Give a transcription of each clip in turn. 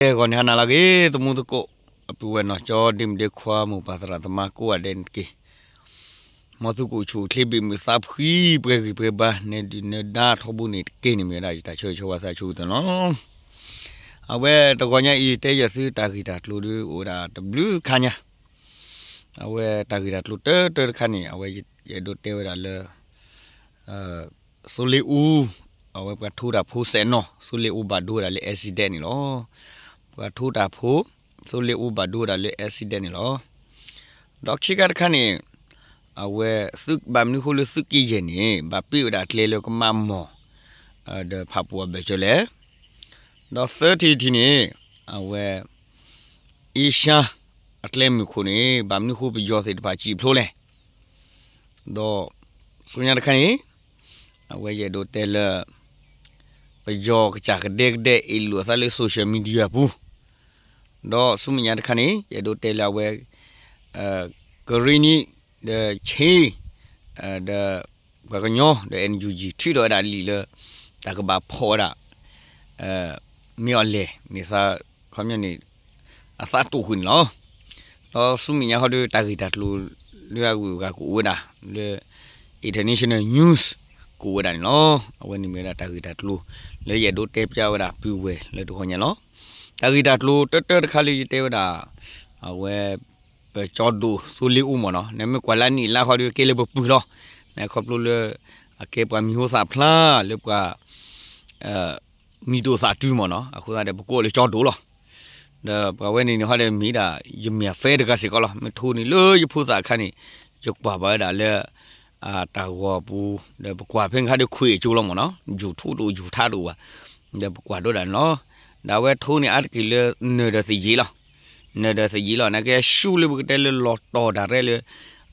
ကဲ ဂီၤန့ၣ်ဟါနၤလၢအဂ့ၤ သမူသကိး အပုၢ်ဝဲၢ်နီၢ်ကၠီ ဒ့မုၣ်ဒ့ခွါ မိၢ်ပၢ်သရၣ်သမါကိးဂၤဒဲးန့ၣ်တက့ၢ်. မ်သုကအိၣ်ဆူၣ်အိၣ်ချ့ ဘၣ်မုာ်သးဖှံ ပှဲၤဂံၢ်ပှဲၤဘါ နဲဒုၣ်နဲဒါထီဘိန့ၣ်တက့ၢ်န့ၣ် မ့ၢ်ဝဲဒၣ်ယတၢ်ဆၢဂ့ၤဆၢဝါသးဆူကတၢၢ်လီၤ. အဝဲတဂီၤညါအံၤ တဲယဲၢ်သုတၢ်ဂ့ၢ်တၢ်ကျိၤဒုးအိၣ်ဝဲဒၣ်တဘျုးခါညါ, အဝဲတၢ်ဂ့ၢ်တၢ်ကျိၤတၢတၢတခါန့ၣ် အဝဲယအဲၣ်ဒိးတဲဝဲဒၣ်လၢ သိလ့ၣ်အူ, အဝဲပှၤထိတၢ်ဖိစဲးနီၤ သိလ့ၣ်အူဘၣ်ဒိဝဲဒၣ်လၢ accident န့ၣ်လီၤ. ပှၤထိတၢ်ဖိ သိလ့ၣ်အူဘၣ်ဒိဝဲဒၣ်လၢ accident န့ၣ်လီၤ. ဒီးခံခါတခါန့ၣ် အဝဲဘၣ်မနုၤဃိလၢသုးက့ယဲၢ်န့ၣ် ဘၣ်ပ့ၢ်ဝဲဒၣ်ကျဲလၢကမၣ်မီၢ် ဒီးဖးပူၤအဘၢၣ်စၢၤလဲၣ်. ဒီးသၢထံၣ်တထံၣ်န့ၣ် အဝဲ အ့ရှါ အကျဲမုၢ်ခိၣ်န့ၣ် ဘၣ်မနုၤဃိပယီၤသ့ၣ်တဖၣ်စံၣ်ဖျိလဲၣ်. ဒီးဆူညါတခါန့ၣ် အဝဲယအဲၣ်ဒိးတဲလၢ ပယီၤကစၢ်ကဒဲကဒဲအ့ၣ်လိာ်အသးလၢ social media ပူၤ, ဒီးဆူမဲာ်ညါတခါန့ၣ် ယအဲၣ်ဒိးတဲလၢအဝဲ ကရ့ၣ်နံၣ် ဒီးဆ့ ဒီးပှၤကညီဒီး NUG ထုးထီၣ်ဝဲဒၣ်လံာ်လၢ တၢ်ကဘၣ်ဖီၣ်ဝဲဒၣ် မ့ၢ်အီၤလဲၣ်န့ၣ်သး ခီပညီန့ၣ် အသးတိာ်ဃုာ်န့ၣ်လီၤ. ဒီးဆူမဲာ်ညါဃီဒီး တၢ်ဂ့ၢ်တၢ်ကျိၤလၢအဂုၤအဂၤကအိၣ်ဝဲဒၣ် လၢ international news ကအိၣ်ဝဲဒၣ်န့ၣ်လီၤ. အဝဲန့ၣ်မ့ၢ်ဝဲဒၣ်တၢ်ဂ့ၢ်တၢ်ကျိၤ လၢယအဲၣ်ဒိးတဲပျၢ်ဝဲဒၣ်ပုၢ်ဝဲၢ်လၢတဂီၤညါလီၤ. တၢ်ဂ့ၢ်တၢ်ကျိၤတၢတၢတခါလၢယတဲဝဲဒၣ် အဝဲ ပကၠီဒိၣ်သိလ့ၣ်အူမ့ၢ်နီၤ နမ့ၢ်ကွၢ်လၢနံၣ်လါဃီဒီးကဲလၢပပုၢ်လီၤ. နခီဖျိလၢ အကဲပှၤမံၤဟိသၣ်ဖျါ လၢပှၤ မံၤဒိၣ်သၣ်တုၤမ့ၢ်နီၤ အဃိသတးဒီး ပကိးလၢကၠီဒိၣ်လီၤ. ဒီးပှၤဝဲန့ၣ်န့ၣ်ဟီဒီးမ့ၢ်ဒၣ် ယမ့ၢ်အ fan တဂၤစ့ၢ်ကီးလီၤ. မ့ၢ်ထိန့ၣ်လၢယဖိသၣ်အခါန့ၣ် ယကွၢ်ဘၣ်ဝဲဒၣ်လၢ တၢ်ဂီၤပူၤ ဒီးပကွၢ်ဖဲန့ၣ်ခါဒီးခွံၣ်အကၠိလီၤမ့ၢ်နီၤ YouTube တအိၣ် YouTube တအိၣ်ဘၣ် ဒီးပကွၢ်ဒိဒၣ်န့ၣ်လီၤ. ဒီးအဝဲထိန့ၣ်အါတက့ၢ်လၢနၢၤဒီးသယံၤလီၤ. နၢၤဒီးသယံၤလီၤ နာ်က့ဆူၣ်လၢပကတဲလၢလီၤတီၢ်ဒၣ်ရဲလၢ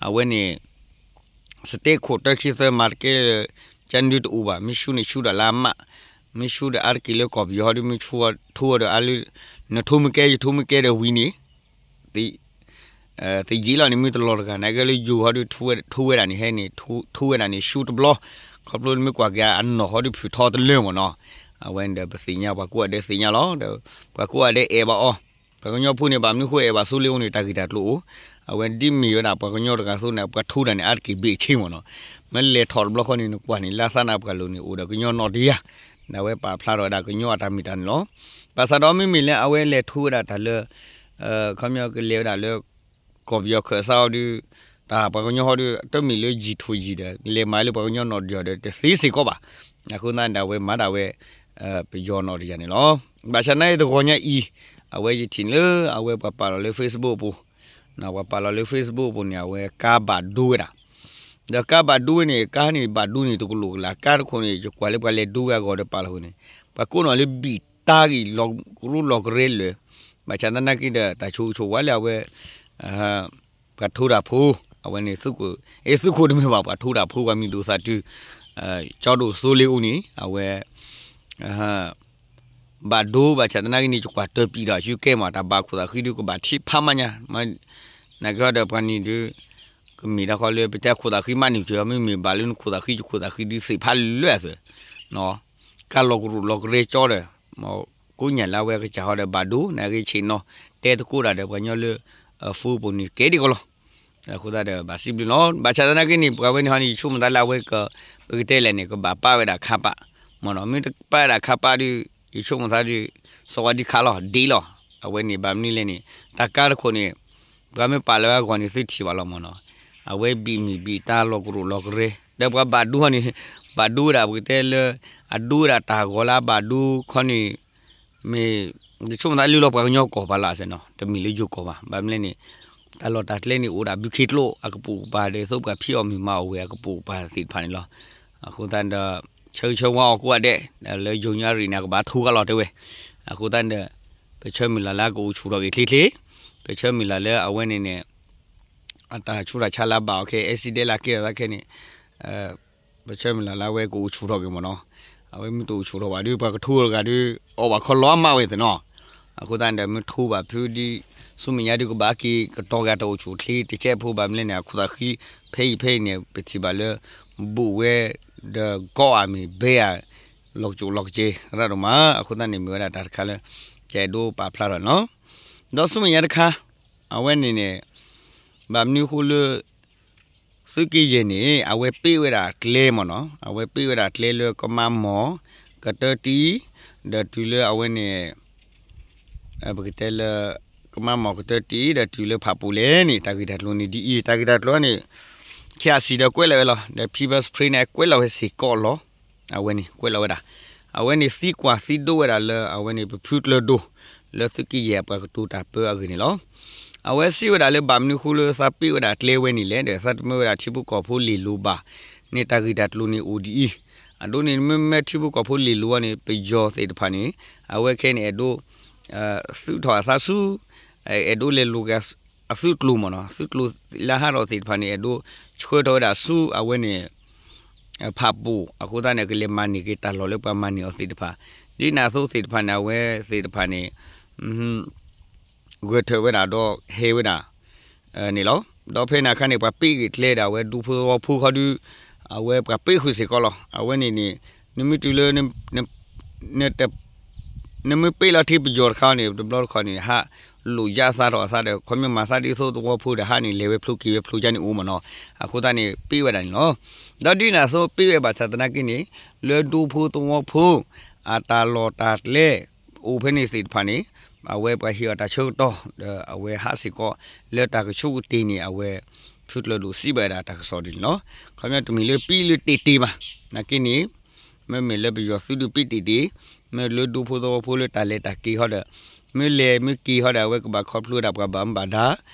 အဝဲန့ၣ် စတဲခိၣ်တၢခံသၢမၤတကဲလၢ ကၠၢနုတအိၣ်ဘၣ် မ့ၢ်ဆူၣ်န့ၣ်ဆူၣ်ဒၣ်လၢအမး မ့ၢ်ဆူၣ်ဒီးအါတက့ၢ်လၢကီၢ်ပယီၤဟီဒီး မ့ၢ်ဆူၣ်ထိဒီးအါလၢ နထိမ့ၢ်ကဲယထိမ့ၢ်ကဲဒီးဝံၤန့ၣ် သယံၤလီၤန့ၣ် မ့ၢ်တလီၤတဂၤ နာ်က့လၢယိၤဟီဒီး ထိဝဲဒၣ်န့ၣ် ဟဲန့ၣ် ထိဝဲဒၣ်န့ၣ် ဆူၣ်တဘျီ ခီဖျိမ့ၢ်ကွၢ်က့ၤအနီၢ်ဟီဒီး ဖုၣ်ထီတလၢမ့ၢ်နီၤ. အဝဲန့ၣ်ဒီးပသ့ၣ်ညါ ပှၤကိးဂၤဒဲးသ့ၣ်ညါလီၤ ဒီးပှၤကိးဂၤဒဲးအဲၣ်ဘၣ်အီၤ ပှၤကညီဖိန့ၣ် ဘၣ်မနုၤဃိအဲၣ်ဘၣ်သိလ့ၣ်အူန့ၣ် တၢ်ဂ့ၢ်တၢ်ကျိၤအိၣ် အဝဲဒ်မ့ၢ်ဝဲဒၣ်ပှၤကညီတဂၤအသိးန့ၣ် ပှၤထိဒၣ်န့ၣ် အါတက့ၢ်ဘ့ၣ်ဆ့မ့ၢ်နီၤ. မ့ၢ်လဲၤထီၣ်တဘျီဃီန့ၣ် နကွၢ်န့ၣ် လၢသးနါပှၢ်လိၤန့ၣ် အိၣ်ဒီးကညီနီၢ်တယၢ် ဒီးအဝဲပာ်ဖျါထီၣ်ဝဲဒၣ်ကညီအတၢ်မ့ၢ်တၢ်န့ၣ်လီၤ. ဘၣ်ဆၣ်ဒီးမ့မ့ၢ်လၢအဝဲလဲၤထိဝဲဒၣ်တၢ်လၢ ခီပညီကလဲၤဝဲဒၣ်လၢ ကီၢ်ပယီၤခၢၣ်စးအီၤဒီး တၢ်ပှၤကညီဟီဒီး တမ့ၢ်လၢယံာ်ထူၣ်ယံာ်ဒီး လဲၤမၤလၢပှၤကညီနီၢ်တယၢ်ဒီး တသ့စ့ၢ်ကီးဘၣ်. အဃိသတးန့ၣ်ဒီး အဝဲမၤဒၣ်ဝဲ ပယီၤနီၢ်တယၢ်န့ၣ်လီၤ. ဘၣ်ဆၣ်နာ်အံၤတဂီၤညါအံၤ အဝဲယထံၣ်လၢအဝဲပှၤပာ်လီၤလၢ Facebook အပူၤ ပှၤပာ်လီၤလၢ Facebook အပူၤန့ၣ် အဝဲကါဘၣ်ဒိဝဲဒၣ် ဒီးကါဘၣ်ဒိဝဲန့ၣ် ကါန့ၣ်ဘၣ်ဒိန့ၣ်တကလိာ်ကလာ် ကါတခိၣ်န့ၣ် ယကွၢ်လၢပှၤလဲၤဒိဝဲအဂီၢ်ဒီးပာ်လီၤဃုာ်န့ၣ် ပှၤကိးနီၣ်လၢဘံၣ်တၢ်ဂ့ၢ်လီၤကရူၢ်လီၤကရဲလၢာ်, ဘၣ်ဆၣ်သနာ်က့ဒီး တၢ်ဆိၣ်ဂ့ၤဆိၣ်ဝါလၢအဝဲ ပှၤထိတၢ်ဖိ အဝဲန့ၣ် သုးခိၣ် အဲ သုးခိၣ်တမ့ၢ်ဘၣ် ပှၤထိတၢ်ဖိ ပှၤမံၤဒိၣ်သးတုၤ ကၠီဒိၣ်သိလ့ၣ်အူန့ၣ် အဝဲ ဘၣ်ဒိ ဘၣ်ဆၣ်သနာ်က့န့ၣ် ယကွၢ်တၢ်ပံာ်ဒီး ယကဲမး တၢ်ဘၣ်ခိၣ်သးဃံဒုးကဘၣ်ထံၣ်ဖးမးညါ, နာ်က့ဒီးပှၤန့ၣ်ဒုး ကမ့ၢ်တၢ်ဃီလၢ ပတဲခိၣ်သးဃံမးန့ၣ် မ့မ့ၢ်ဘၣ်လၢနခိၣ်သးဃံ ယခိၣ်သးဃံဒုးသ့ၣ်ဖးလၢအသိး ကါလီၤကရူၢ်လီၤကရဲကၠီဒီး ကိးညါလၢအဝဲကစၢ်ဟီဒီးဘၣ်ဒိ နာ်က့ဆ့ၣ်နီၤ တဲသကိးတၢ်ဒီးပှၤကညီလၢ အ Facebook ပူၤန့ၣ် ကဲဒ်ကီးလီၤ. အဃိသတးဒီး ဘၣ်စံးဘျုးလီၤ. ဘၣ်ဆၣ်သနာ်က့န့ၣ် ပှၤဝဲန့ၣ်ဟီန့ၣ် ယဆိကမိၣ်သးလၢအဝဲက ပကတဲလဲၣ်န့ၣ် ကဘၣ်ပာ်ဝဲဒၣ်ခါပာ် မ့ၢ်နီၤ မ့ၢ်တပာ်ဝဲဒၣ်ခါပာ်ဒုး ယဆိကမိၣ်သးဒုး စီၤဝါဒံခါလီၤ ဒ်လီၤ. အဝဲန့ၣ် ဘၣ်မနုၤလဲၣ်န့ၣ် တၢ်ကါတခိၣ်န့ၣ် ပှၤမ့ၢ်ပာ်လၢအဂီၢ်န့ၣ် သုထံၣ်ဘၣ်လီၤမ့ၢ်နီၤ. အဝဲဘံၣ်မ့ၢ်ဘံၣ်တၢ်လီၤကရူၢ်လီၤကရဲ ဒီးပှၤဘၣ်ဒိဟီန့ၣ် ဘၣ်ဒိဝဲဒၣ် ပကတဲလၢ အဒိဝဲဒၣ်တၢ်ဂီၤလၢအဘၣ်ဒိခီန့ၣ် မ့ၢ် ယဆိကမိၣ်သးလၢလီၤပှၤကညီကီၢ်ပၤလၢအစဲနီၤ တမ့ၢ်လၢယိၤကီၢ်ဘၣ်. ဘၣ်မနုၤလဲၣ်န့ၣ် တၢ်လီၢ်တၢ်ကျဲန့ၣ် အိၣ်ဒၣ်ဘုခ့ကျိ အကပိာ်ကပၤဒီး သိးပှၤဖံးအီၣ်မ့ၢ်မၤအီၣ်ဝဲ အကပိာ်ကပၤသ့ၣ်တဖၣ်န့ၣ်လီၤ. အဃိသတးဒီး ဆၢဂ့ၤဆၢဝါအီၤကိးဂၤဒဲး လၢယိၤညါရံၣ်န့ၣ် အကဘၣ်ထိဂၤလီၤတဲဝဲ. အဃိသတးဒီး ပဆၢမုၢ်လၢ်လၢကအိၣ်ဆူၣ်ထီၣ်က့ၤချ့ချ့, ပဆၢမုၢ်လၢ်လၢအဝဲန့ၣ်န့ၣ် အတၢ်ဆူးတၢ်ဆါလၢအဘၣ်အီၤခဲ accident လၢကဲထီၣ်သးခဲန့ၣ် ပဆၢမုၢ်လၢ်လၢအဝဲကအိၣ်ဆူၣ်ထီၣ်က့ၤမ့ၢ်နီၤ. အဝဲမ့ၢ်တအိၣ်ဆူၣ်ထီၣ်ဘၣ်ဒီး ပှၤကထိတဂၤဒီး အီၣ်ဘၣ်ခီလီၤအမးဝဲသ့ၣ်နီၤ. အဃိသတးန့ၣ်ဒီး မ့ၢ်ထိဘၣ်ဖုဒ် ဆူမဲာ်ညါဒုးကဘၣ်က့ၤကတီၤဂၤတအိၣ်ဆူၣ်ချ့ တကဲးဖိဘၣ်မနုၤလဲၣ်န့ၣ် အခိၣ်သးဃံ ဖဲအံၤဖဲအံၤန့ၣ် ပထံၣ်ဘၣ်လၢ ဘူးဝဲ ဒီးကီအမ့ၢ်ဘဲဧါ လီၤကစိၣ်လီၤကစဲၤရၣ်ဒိၣ်မး. အဃိသတးန့ၣ် မ့ၢ်ဝဲဒၣ်တၢ်တခါလၢ ကအဲၣ်ဒိးပာ်ဖျါထီၣ်န့ၣ်လီၤ. ဒီးဆူမဲာ်ညါတခါ အဝဲန့ၣ်န့ၣ် ဘၣ်မနုၤဃိလၢ သုးက့ယဲၢ်န့ၣ် အဝဲပ့ၢ်ဝဲဒၣ်ကျဲမ့ၢ်နီၤ, အဝဲပ့ၢ်ဝဲဒၣ်ကျဲလၢကမါမီၢ် ကတၢတံၢ် ဒီးတုၤလၢအဝဲန့ၣ် ပကတဲလၢ ကမါမီၢ်ကတၢတံၢ် ဒီးတုၤလၢဖးပူၤလဲၣ်န့ၣ် တၢ်ဂ့ၢ်တၢ်ကျိၤန့ၣ်ဒ်အံၤ, တၢ်ဂ့ၢ်တၢ်ကျိၤန့ၣ် ခ့အစံးဒီးကွဲးလီၤဝဲလီၤ, ဒီး People's Spring န့ၣ် ကွဲးလီၤဝဲစ့ၢ်ကီးလီၤ. အဝဲန့ၣ် ကွဲးလီၤဝဲဒၣ်, အဝဲန့ၣ်သံကွၢ်သံဒိးဝဲဒၣ်လၢ အဝဲန့ၣ် ပဖုကျၢၤဒိၣ် လၢသုးက့ယဲၢ်အပှၤကတိၤတၢ်ပၢအဂ့ၢ်န့ၣ်လီၤ. အဝဲစံးဝဲဒၣ်လၢ ဘၣ်မနုၤဃိလၢသးပ့ၢ်ဝဲဒၣ်ကျဲဝဲန့ၣ်လဲၣ်, ဒီးသးတမၢဝဲဒၣ်ထံဖိကီၢ်ဖိလ့ၢ်လိၤဘၣ်န့ၣ် တၢ်ဂ့ၢ်တၢ်ကျိၤန့ၣ်အိၣ်ဒ်အံၤ, အဒိန့ၣ် မ့မ့ၢ်ထံဖိကီၢ်ဖိလ့ၢ်လိၤအံၤန့ၣ် ပယီၤသ့ၣ်တဖၣ်န့ၣ် အဝဲခဲအံၤန့ၣ် အဲၣ်ဒိး သုးထီၣ်အသးဆူ အဲၣ်ဒိးလဲၤလိာ်က့ၤအသုးကျိၤမ့ၢ်နီၤ, သုးကျိၤလၢဟးထီၣ်သ့ၣ်တဖၣ်န့ၣ် အဲၣ်ဒိးဆှၢထီၣ်ဝဲဒၣ်ဆူအဝဲန့ၣ် ဖးပူၤ, အဃိသတးန့ၣ် ကလဲၤမၤန့ၢ်က့ၤတၢ်လီၢ်လၢပှၤမၤန့ၢ်အီၤသ့ၣ်တဖၣ်, ဒ်န့ၣ်အသိးသ့ၣ်တဖၣ်န့ၣ် အဝဲသ့ၣ်တဖၣ်န့ၣ် ဂဲၤထၢၣ်ဝဲဒၣ်ဒီးဟဲဝဲဒၣ် န့ၣ်လီၤ. ဒီးဖဲန့ၣ်အခါန့ၣ် ပှၤပ့ၢ်ဂ့ၤကျဲဒၣ်အဝဲဒူဖိသဝီဖိခီဒုး အဝဲပှၤပ့ၢ်ဃုာ်စ့ၢ်ကီးလီၤ. အဝဲန့ၣ်န့ၣ် နမ့ၢ်တုၤလၢ နမ့ၢ်ပ့ၢ်လီၤထံပယီၤတခါန့ၣ် တဘျီတခီၣ်န့ၣ် ဟးလိာ်ယါသးထီၣ်အသးဒီး ခီမ့ၢ်မၤသးဒ်သိးသဝီဖိဒီးဟးန့ၣ် လဲၤဝဲဖျိက့ၤဝဲဖျိကါန့ၣ်အိၣ်မ့ၢ်နီၤ, အဃိသတးန့ၣ် ပ့ၢ်ဝဲဒၣ်န့ၣ်လီၤ. ဒီးဒ်န့ၣ်အသိးပ့ၢ်ဝဲဘၣ်ဆၣ်သနာ်က့န့ၣ် လၢဒူဖိသဝီဖိ အတၢ်လီၢ်တၢ်ကျဲ အိၣ်ဖဲန့ၣ်သ့ၣ်တဖၣ်န့ၣ် အဝဲပှၤဟ့ၣ်အီၤတၢ်ဆၢကတီၢ် ဒီးအဝဲဟးစ့ၢ်ကီး လၢတၢ်ကဆိကတ့ၢ်န့ၣ် အဝဲ ဖုကျၢၤဒိၣ်စံးဘၣ်ဝဲဒၣ်တၢ်ကစီၣ်ဒ်န့ၣ်လီၤ. ခီပညီတမ့ၢ်လၢပံလၢတ့ၢ်တ့ၢ်ဘၣ်, နာ်က့န့ၣ် မ့မ့ၢ်လၢပယီၤသုးဒုးပံတ့ၢ်တ့ၢ်, မ့ၢ်လၢဒူဖိသဝီဖိလၢတၢ်လဲၤတၢ်က့ၤဟီဒီး မ့ၢ်လဲၤမ့ၢ်က့ၤဟီဒီး အဝဲကဘၣ်ခီဖျိဝဲဒၣ်ပှၤဘၣ်မူဘၣ်ဒါ,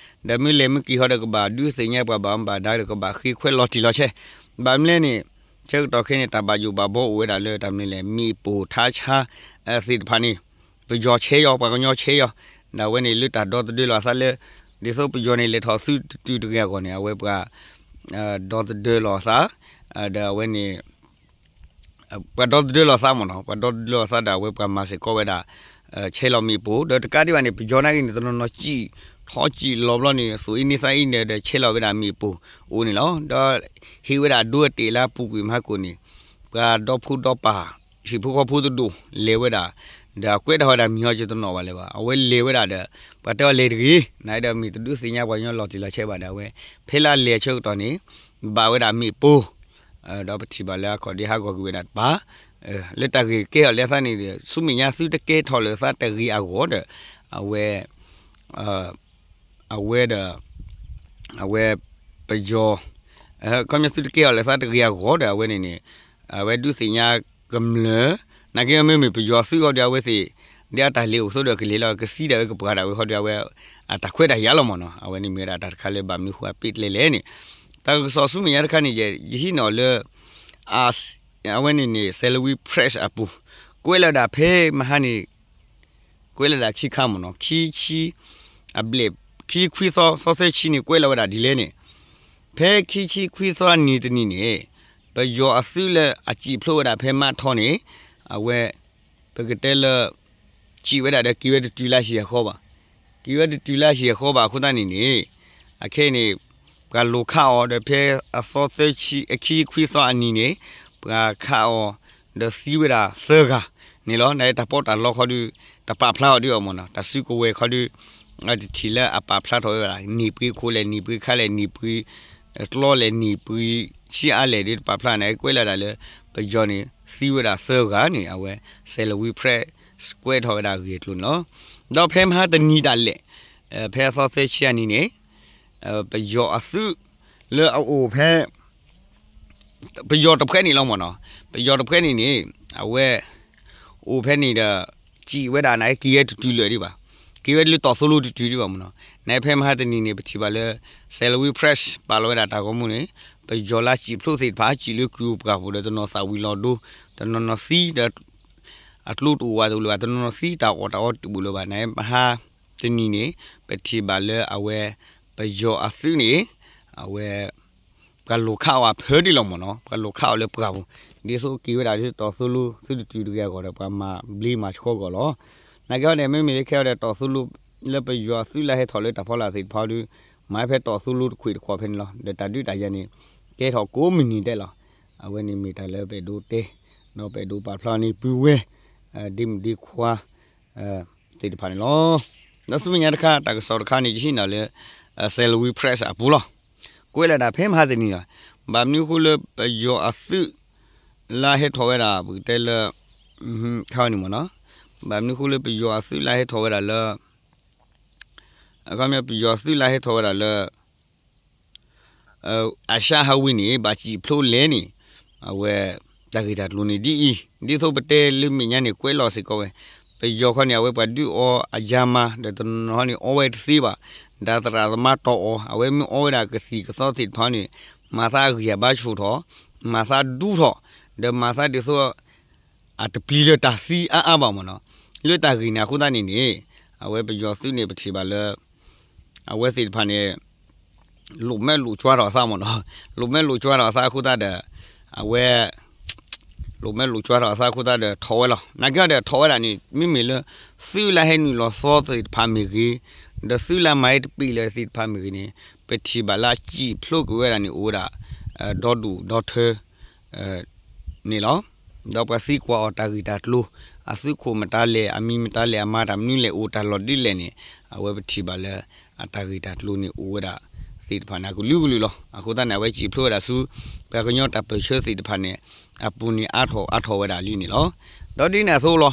ဒီးမ့ၢ်လဲၤမ့ၢ်က့ၤဟီဒီး ကဘၣ်ဒုးသ့ၣ်ညါပှၤဘၣ်မူဘၣ်ဒါဒီး ကဘၣ်ဃ့ခွဲးလီၤတံၢ်လီၤဆဲး, ဘၣ်မနုၤလဲၣ်န့ၣ် ဆၢကတီၢ်ခဲအံၤန့ၣ် တၢ်ဘၣ်ယိၣ်ဘၣ်ဘှီအိၣ်ဝဲဒၣ်လၢတၢ်မနုၤလဲၣ် မ့ၣ်ပိၢ်ထါဆါ သ့ၣ်တဖၣ်န့ၣ် ပယီၤဆဲးယီၤ ပှၤကညီဆဲးယီၤ, ဒီးအဝဲန့ၣ်လၢတၢ်ဒီသဒၢလီၤအသးလၢ ဒ်သိးပယီၤန့ၣ် လဲၤထီၣ်သုးတတုၤတဂ့ၤအဂီၢ်န့ၣ် အဝဲပှၤ ဒီသဒၢလီၤအသး, ဒီးအဝဲန့ၣ် ပှၤဒီသဒၢလီၤသးမ့ၢ်နီၤ, ပှၤဒီသဒၢလီၤသးဒီး အဝဲပှၤမၤစ့ၢ်ကီးဝဲဒၣ် ဆဲးလီၤမ့ၣ်ပိၢ်, ဒီးတကးဒံးဘၣ်န့ၣ် ပယီၤနာ်က့န့ၣ် တနီၤနီၤစံၣ်ထီၣ်စံၣ်လီၤဘျီန့ၣ် သူၣ်အ့န့သးအ့န့ၣ်ဒီး ဆဲးလီၤဝဲဒၣ်မ့ၣ်ပိၢ်အိၣ်န့ၣ်လီၤ. ဒီးဟ့ၣ်ဝဲဒၣ်ဒိအတ့ၢ်လၢပူၤကွံာ်မဟါကိၣ်န့ၣ် ပှၤဒီဖိဒီပၢ် ဟံၣ်ဖိဃီဖိတဒူၣ်လဲၤဝဲဒၣ်, ဒီးအကွဲးတၢ်ဝဲဒၣ်မံၤဟီကတနီၤဘၣ်လၢၤဘၣ်, အဝဲလဲၤဝဲဒၣ်ဒီး ပှၤတဲအီၤလဲၤတဂ့ၤ, နာ်ဒီးမ့ၢ်တဒုးသ့ၣ်ညါပှၤကညီလီၤတံၢ်လီၤဆဲးဘၣ်ဒီး အဝဲ ဖဲလၢလဲၤဆၢကတီၢ်န့ၣ် ဘၣ်ဝဲဒၣ်မ့ၣ်ပိၢ် ဒီးပထံၣ်ဘၣ်လၢအခီၣ်ဒ့ဟးဂီၤကွံာ်ဝဲဒၣ်တပၤ, လၢတၢ်ဂ့ၢ်ကဲထီၣ်လၢသးန့ၣ်ဒီး ဆူမဲာ်ညါသုတကဲထီၣ်လၢသးတဂ့ၤအဂီၢ်ဒီး အဝဲ အဝဲဒီး အဝဲ ပယီၤ ခီပညီသုတကဲထီၣ်လၢသးတဂ့ၤအဂီၢ်ဒီး အဝဲန့ၣ်န့ၣ် အဝဲဒုးသ့ၣ်ညါကမျၢၢ်, နာ်က့မ့မ့ၢ်ပယီၤသုးအီၤဒီး အဝဲသ့ၣ် ဒ်အတၢ်လဲၤအိၣ်အသိးဒီး ကလဲၤလီၤကသံဒၣ်ဝဲ ကပှၤဒၣ်ဝဲဃီဒီး အဝဲ အတၢ်ခွဲးတၢ်ယာ်လီၤမ့ၢ်နီၤ, အဝဲန့ၣ်မ့ၢ်ဝဲဒၣ်တၢ်တခါလၢဘၣ်မနုၤဃိအပ့ၢ်ကျဲလဲၣ်န့ၣ်, တၢ်ကစီၣ်ဆူမဲာ်ညါတခါန့ၣ် ယဟံးန့ၢ်အီၤလၢ အဝဲန့ၣ်န့ၣ် Salween Press အပူၤ ကွဲးလီၤဝဲဒၣ်ဖဲမဟါန့ၣ် ကွဲးလီၤဝဲဒၣ်ခံခါမ့ၢ်နီၤ, ခံဆံ အဘျဲၣ် ခံဆံခွံသီ သီသၢဆံန့ၣ် ကွဲးလီၤဝဲဒၣ်ဒ်လဲၣ်န့ၣ်, ဖဲခံဆံခွံသီအနံၤတနံၤန့ၣ် ပယီၤအသုးလၢအစံၣ်ဖျိးဝဲဒၣ်ဖဲမးထီန့ၣ် အဝဲ ပကတဲလၢ စံၣ်ဝဲဒၣ်ဒီးက့ၤဝဲတတုၤလၢဟံၣ်အဃီဘၣ်, က့ၤဝဲတတုၤလၢဟံၣ်အဃီဘၣ်အဃိသတးန့ၣ်န့ၣ် အခဲအံၤန့ၣ် ပှၤလိၤခးအီၤဒီးဖဲအသီသၢဆံ အခံဆံခွံသီအနံၤန့ၣ် ပှၤခးအီၤ ဒီးသံဝဲဒၣ်သၢဂၤန့ၣ်လီၤ. နာ်က့တၢ်ပီးတၢ်လီခီဒုး တပာ်ဖျါအီၤဒံးအီၤမ့ၢ်နီၤ, တၢ်စုကဝဲၤခီဒုး တထံၣ်လၢအပာ်ဖျါထီၣ်ဝဲဒၣ် န့ၢ်ပှ့ၤခိၣ်လဲၣ် န့ၢ်ပှ့ၤခါလဲၣ် န့ၢ်ပှ့ၤ ကျီလဲၣ် န့ၢ်ပှ့ၤဆံးအါလဲၣ်ဒ်တပာ်ဖျါန့ၣ် ကွဲးလီၤဝဲဒၣ်လၢ ပယီၤန့ၣ် သံဝဲဒၣ်သၢဂၤန့ၣ် အဝဲ Salween Press ကွဲးထီၣ်ဝဲဒၣ်ဂ့ၢ်အကျိၤန့ၣ်လီၤ. ဒီးဖဲမဟါတနံၤဒၣ်လဲာ် ဖဲအသီသၢဆံအနံၤန့ၣ် ပယီၤအသုး လၢအအိၣ်ဖဲ ပယီၤတဖှဲန့ၣ်လီၤမ့ၢ်နီၤ, ပယီၤတဖှဲန့ၣ်န့ၣ် အဝဲ အိၣ်ဖဲန့ၣ်ဒီး စံးဝဲဒၣ်န့ၣ် က့ၤဝဲတတုၤလၢာ်ဒံးဘၣ်, က့ၤဝဲလၢတီၢ်သိလိတတုၤဒံးဘၣ်မ့ၢ်နီၤ, န့ၣ်ဖဲမဟါတနံၤန့ၣ် ပထံၣ်ဘၣ်လၢ Salween Press ပာ်လီၤဝဲဒၣ်တၢ်ဂီၤမူန့ၣ် ပယီၤလၢစံၣ်ဖျိးသ့ၣ်တဖၣ် စံၣ်လၢကုၢ်ပှၢ်ပူၤဒီး တနီၤသၣ်ဝံၤလီၤဒိ တနီၤနီၤသံဒီး အကျိတအိၣ်ဝဲတအိၣ်လၢၤဘၣ်, တနီၤနီၤသံတၢ်အီၣ်တၢ်အီတအိၣ်လၢၤဘၣ်န့ၣ် မဟါ တနံၤန့ၣ် ပထံၣ်ဘၣ်လၢအဝဲ ပယီၤအသုးန့ၣ် အဝဲ ပှၤလိၤခးအီၤအဖၢဒံးလီၤမ့ၢ်နီၤ, ပှၤလိၤခးအီၤလၢပှၢ်ပူၤ, ဒ်သိးက့ၤဝဲဒၣ်လၢတီၢ်သိလိသုတတုၤတဂ့ၤအဂီၢ်ဒီး ပှၤမၤဘျ့မၤဆှီဂီၢ်လီၤ. နာ်က့ဟီန့ၣ် မ့မ့ၢ်လၢခဲအံၤဒီး တီၢ်သိလိ လၢပယီၤအသုးလၢဟဲထီၣ်လၢတၢ်ဖီလာ်သ့ၣ်တဖၣ်ဒီး မၤဖဲတီၢ်သိလိတခွံၣ်တခွါဖဲန့ၣ်လီၤ. ဒီးတၢ်ဒုးတၢ်ယၤန့ၣ် ကဲထီၣ်ကိးမုၢ်နံၤဒဲးလီၤ. အဝဲန့ၣ်မ့ၢ်တၢ်လၢပအဲၣ်ဒိးတဲ ဒီးပအဲၣ်ဒိးပာ်ဖျါန့ၢ်ပုၢ်ဝဲၢ် ဒ့မုၣ်ဒ့ခွါ သ့ၣ်တဖၣ်န့ၣ်လီၤ. ဒီးဆူမဲာ်ညါတခါ တၢ်ကစီၣ်တခါန့ၣ် ယဟံးန့ၢ်လၢ Salween Press အပူၤလီၤ. ကွဲးလီၤဒၣ်ဖဲမဟါတနံၤလီၤ. ဘၣ်မနုၤအဃိလၢပယီၤအသုး လၢဟဲထီၣ်ဝဲဒၣ် ပကတဲလၢ ခါန့ၣ်မ့ၢ်နီၤ, ဘၣ်မနုၤအဃိလၢပယီၤအသုးလၢဟဲထီၣ်ဝဲဒၣ်လၢ အခီပညီ ပယီၤသုးလၢဟဲထီၣ်ဝဲဒၣ်လၢ အၤၡါဟးဝံၤန့ၣ် ဘၣ်စံၣ်ဖျိးလဲၣ်န့ၣ် အဝဲ တၢ်ဂ့ၢ်တၢ်ကျိၤန့ၣ်ဒ်အံၤ, ဒ်သိးပတဲလၢမဲာ်ညါန့ၣ် ကွဲးလီၤစ့ၢ်ကီးဝဲ, ပယီၤခီန့ၣ် အဝဲပှၤဒုးအီအယါမါ ဒီးတနီၤနီၤန့ၣ် အီဝဲတသ့ဘၣ်, ဒီးသရၣ်သမါတီၢ်အီၤ, အဝဲမ့ၢ်အီဝဲဒၣ်ကသံၣ်ကသီသ့ၣ်တဖၣ်န့ၣ် မၤသးအဂံၢ်အဘါဆူၣ်ထီၣ်, မၤသးဒူထီၣ်, ဒီးမၤသးဒ်သိး အတပျံၤလၢၤတၢ်သံအါအါဘၣ်မ့ၢ်နီၤ, လၢတၢ်ဂ့ၢ်န့ၣ်အဃိသတးန့ၣ်န့ၣ် အဝဲပယီၤသုးန့ၣ် ပထံၣ်ဘၣ်လၢ အဝဲသ့ၣ်တဖၣ်န့ၣ် လိာ်မဲလိာ်ကွၢ်ထီၣ်အသးမ့ၢ်နီၤ, လိာ်မဲလိာ်ကွၢ်ထီၣ်အသးအဃိသတးဒီး အဝဲ လိာ်မဲလိာ်ကွၢ်ထီၣ်အသးအဃိသတးဒီးထီၣ်ဝဲလီၤ. နာ်က့ဒီးထီၣ်ဝဲဒၣ်န့ၣ် မ့မ့ၢ်လၢ သုးလၢဟဲနုာ်လီၤသီသ့ၣ်တဖၣ်မ့ၢ်ဂ့ၤ, ဒီးသုးလၢမၤဟဲတပံၤလၢၤသ့ၣ်တဖၣ်မ့ၢ်ဂ့ၤန့ၣ် ပထံၣ်ဘၣ်လၢအစံၣ်ဖျိးကွံာ်ဝဲဒၣ်န့ၣ် အိၣ်ဝဲဒၣ် ဒီဒူၣ်ဒီထၢ န့ၣ်လီၤ. ဒီးပှၤသံကွၢ်အီၤတၢ်ဂ့ၢ်တၢ်ကျိၤ, အသုးခိၣ်မတၤလဲၣ်, အမံၤမတၤလဲၣ်, အမၤတၢ်မနုၤလဲၣ်, အိၣ်တၢ်လီၢ်ဒ်လဲၣ်န့ၣ် အဝဲပထံၣ်ဘၣ်လၢ အတၢ်ဂ့ၢ်တၢ်ကျိၤန့ၣ် အိၣ်ဝဲဒၣ်သ့ၣ်တဖၣ်န့ၣ် အကလုာ်ကလုာ်လီၤ. အဃိသတးန့ၣ် အဝဲစံၣ်ဖျိးဝဲဒၣ်ဆူ ပှၤကညီတၢ်ပၢၢ်ဆၢသ့ၣ်တဖၣ်န့ၣ် အပူၤန့ၣ်အါထီၣ်အါထီၣ်ဝဲဒၣ်လံန့ၣ်လီၤ. ဒီးဒ်န့ၣ်အသိးလီၤ.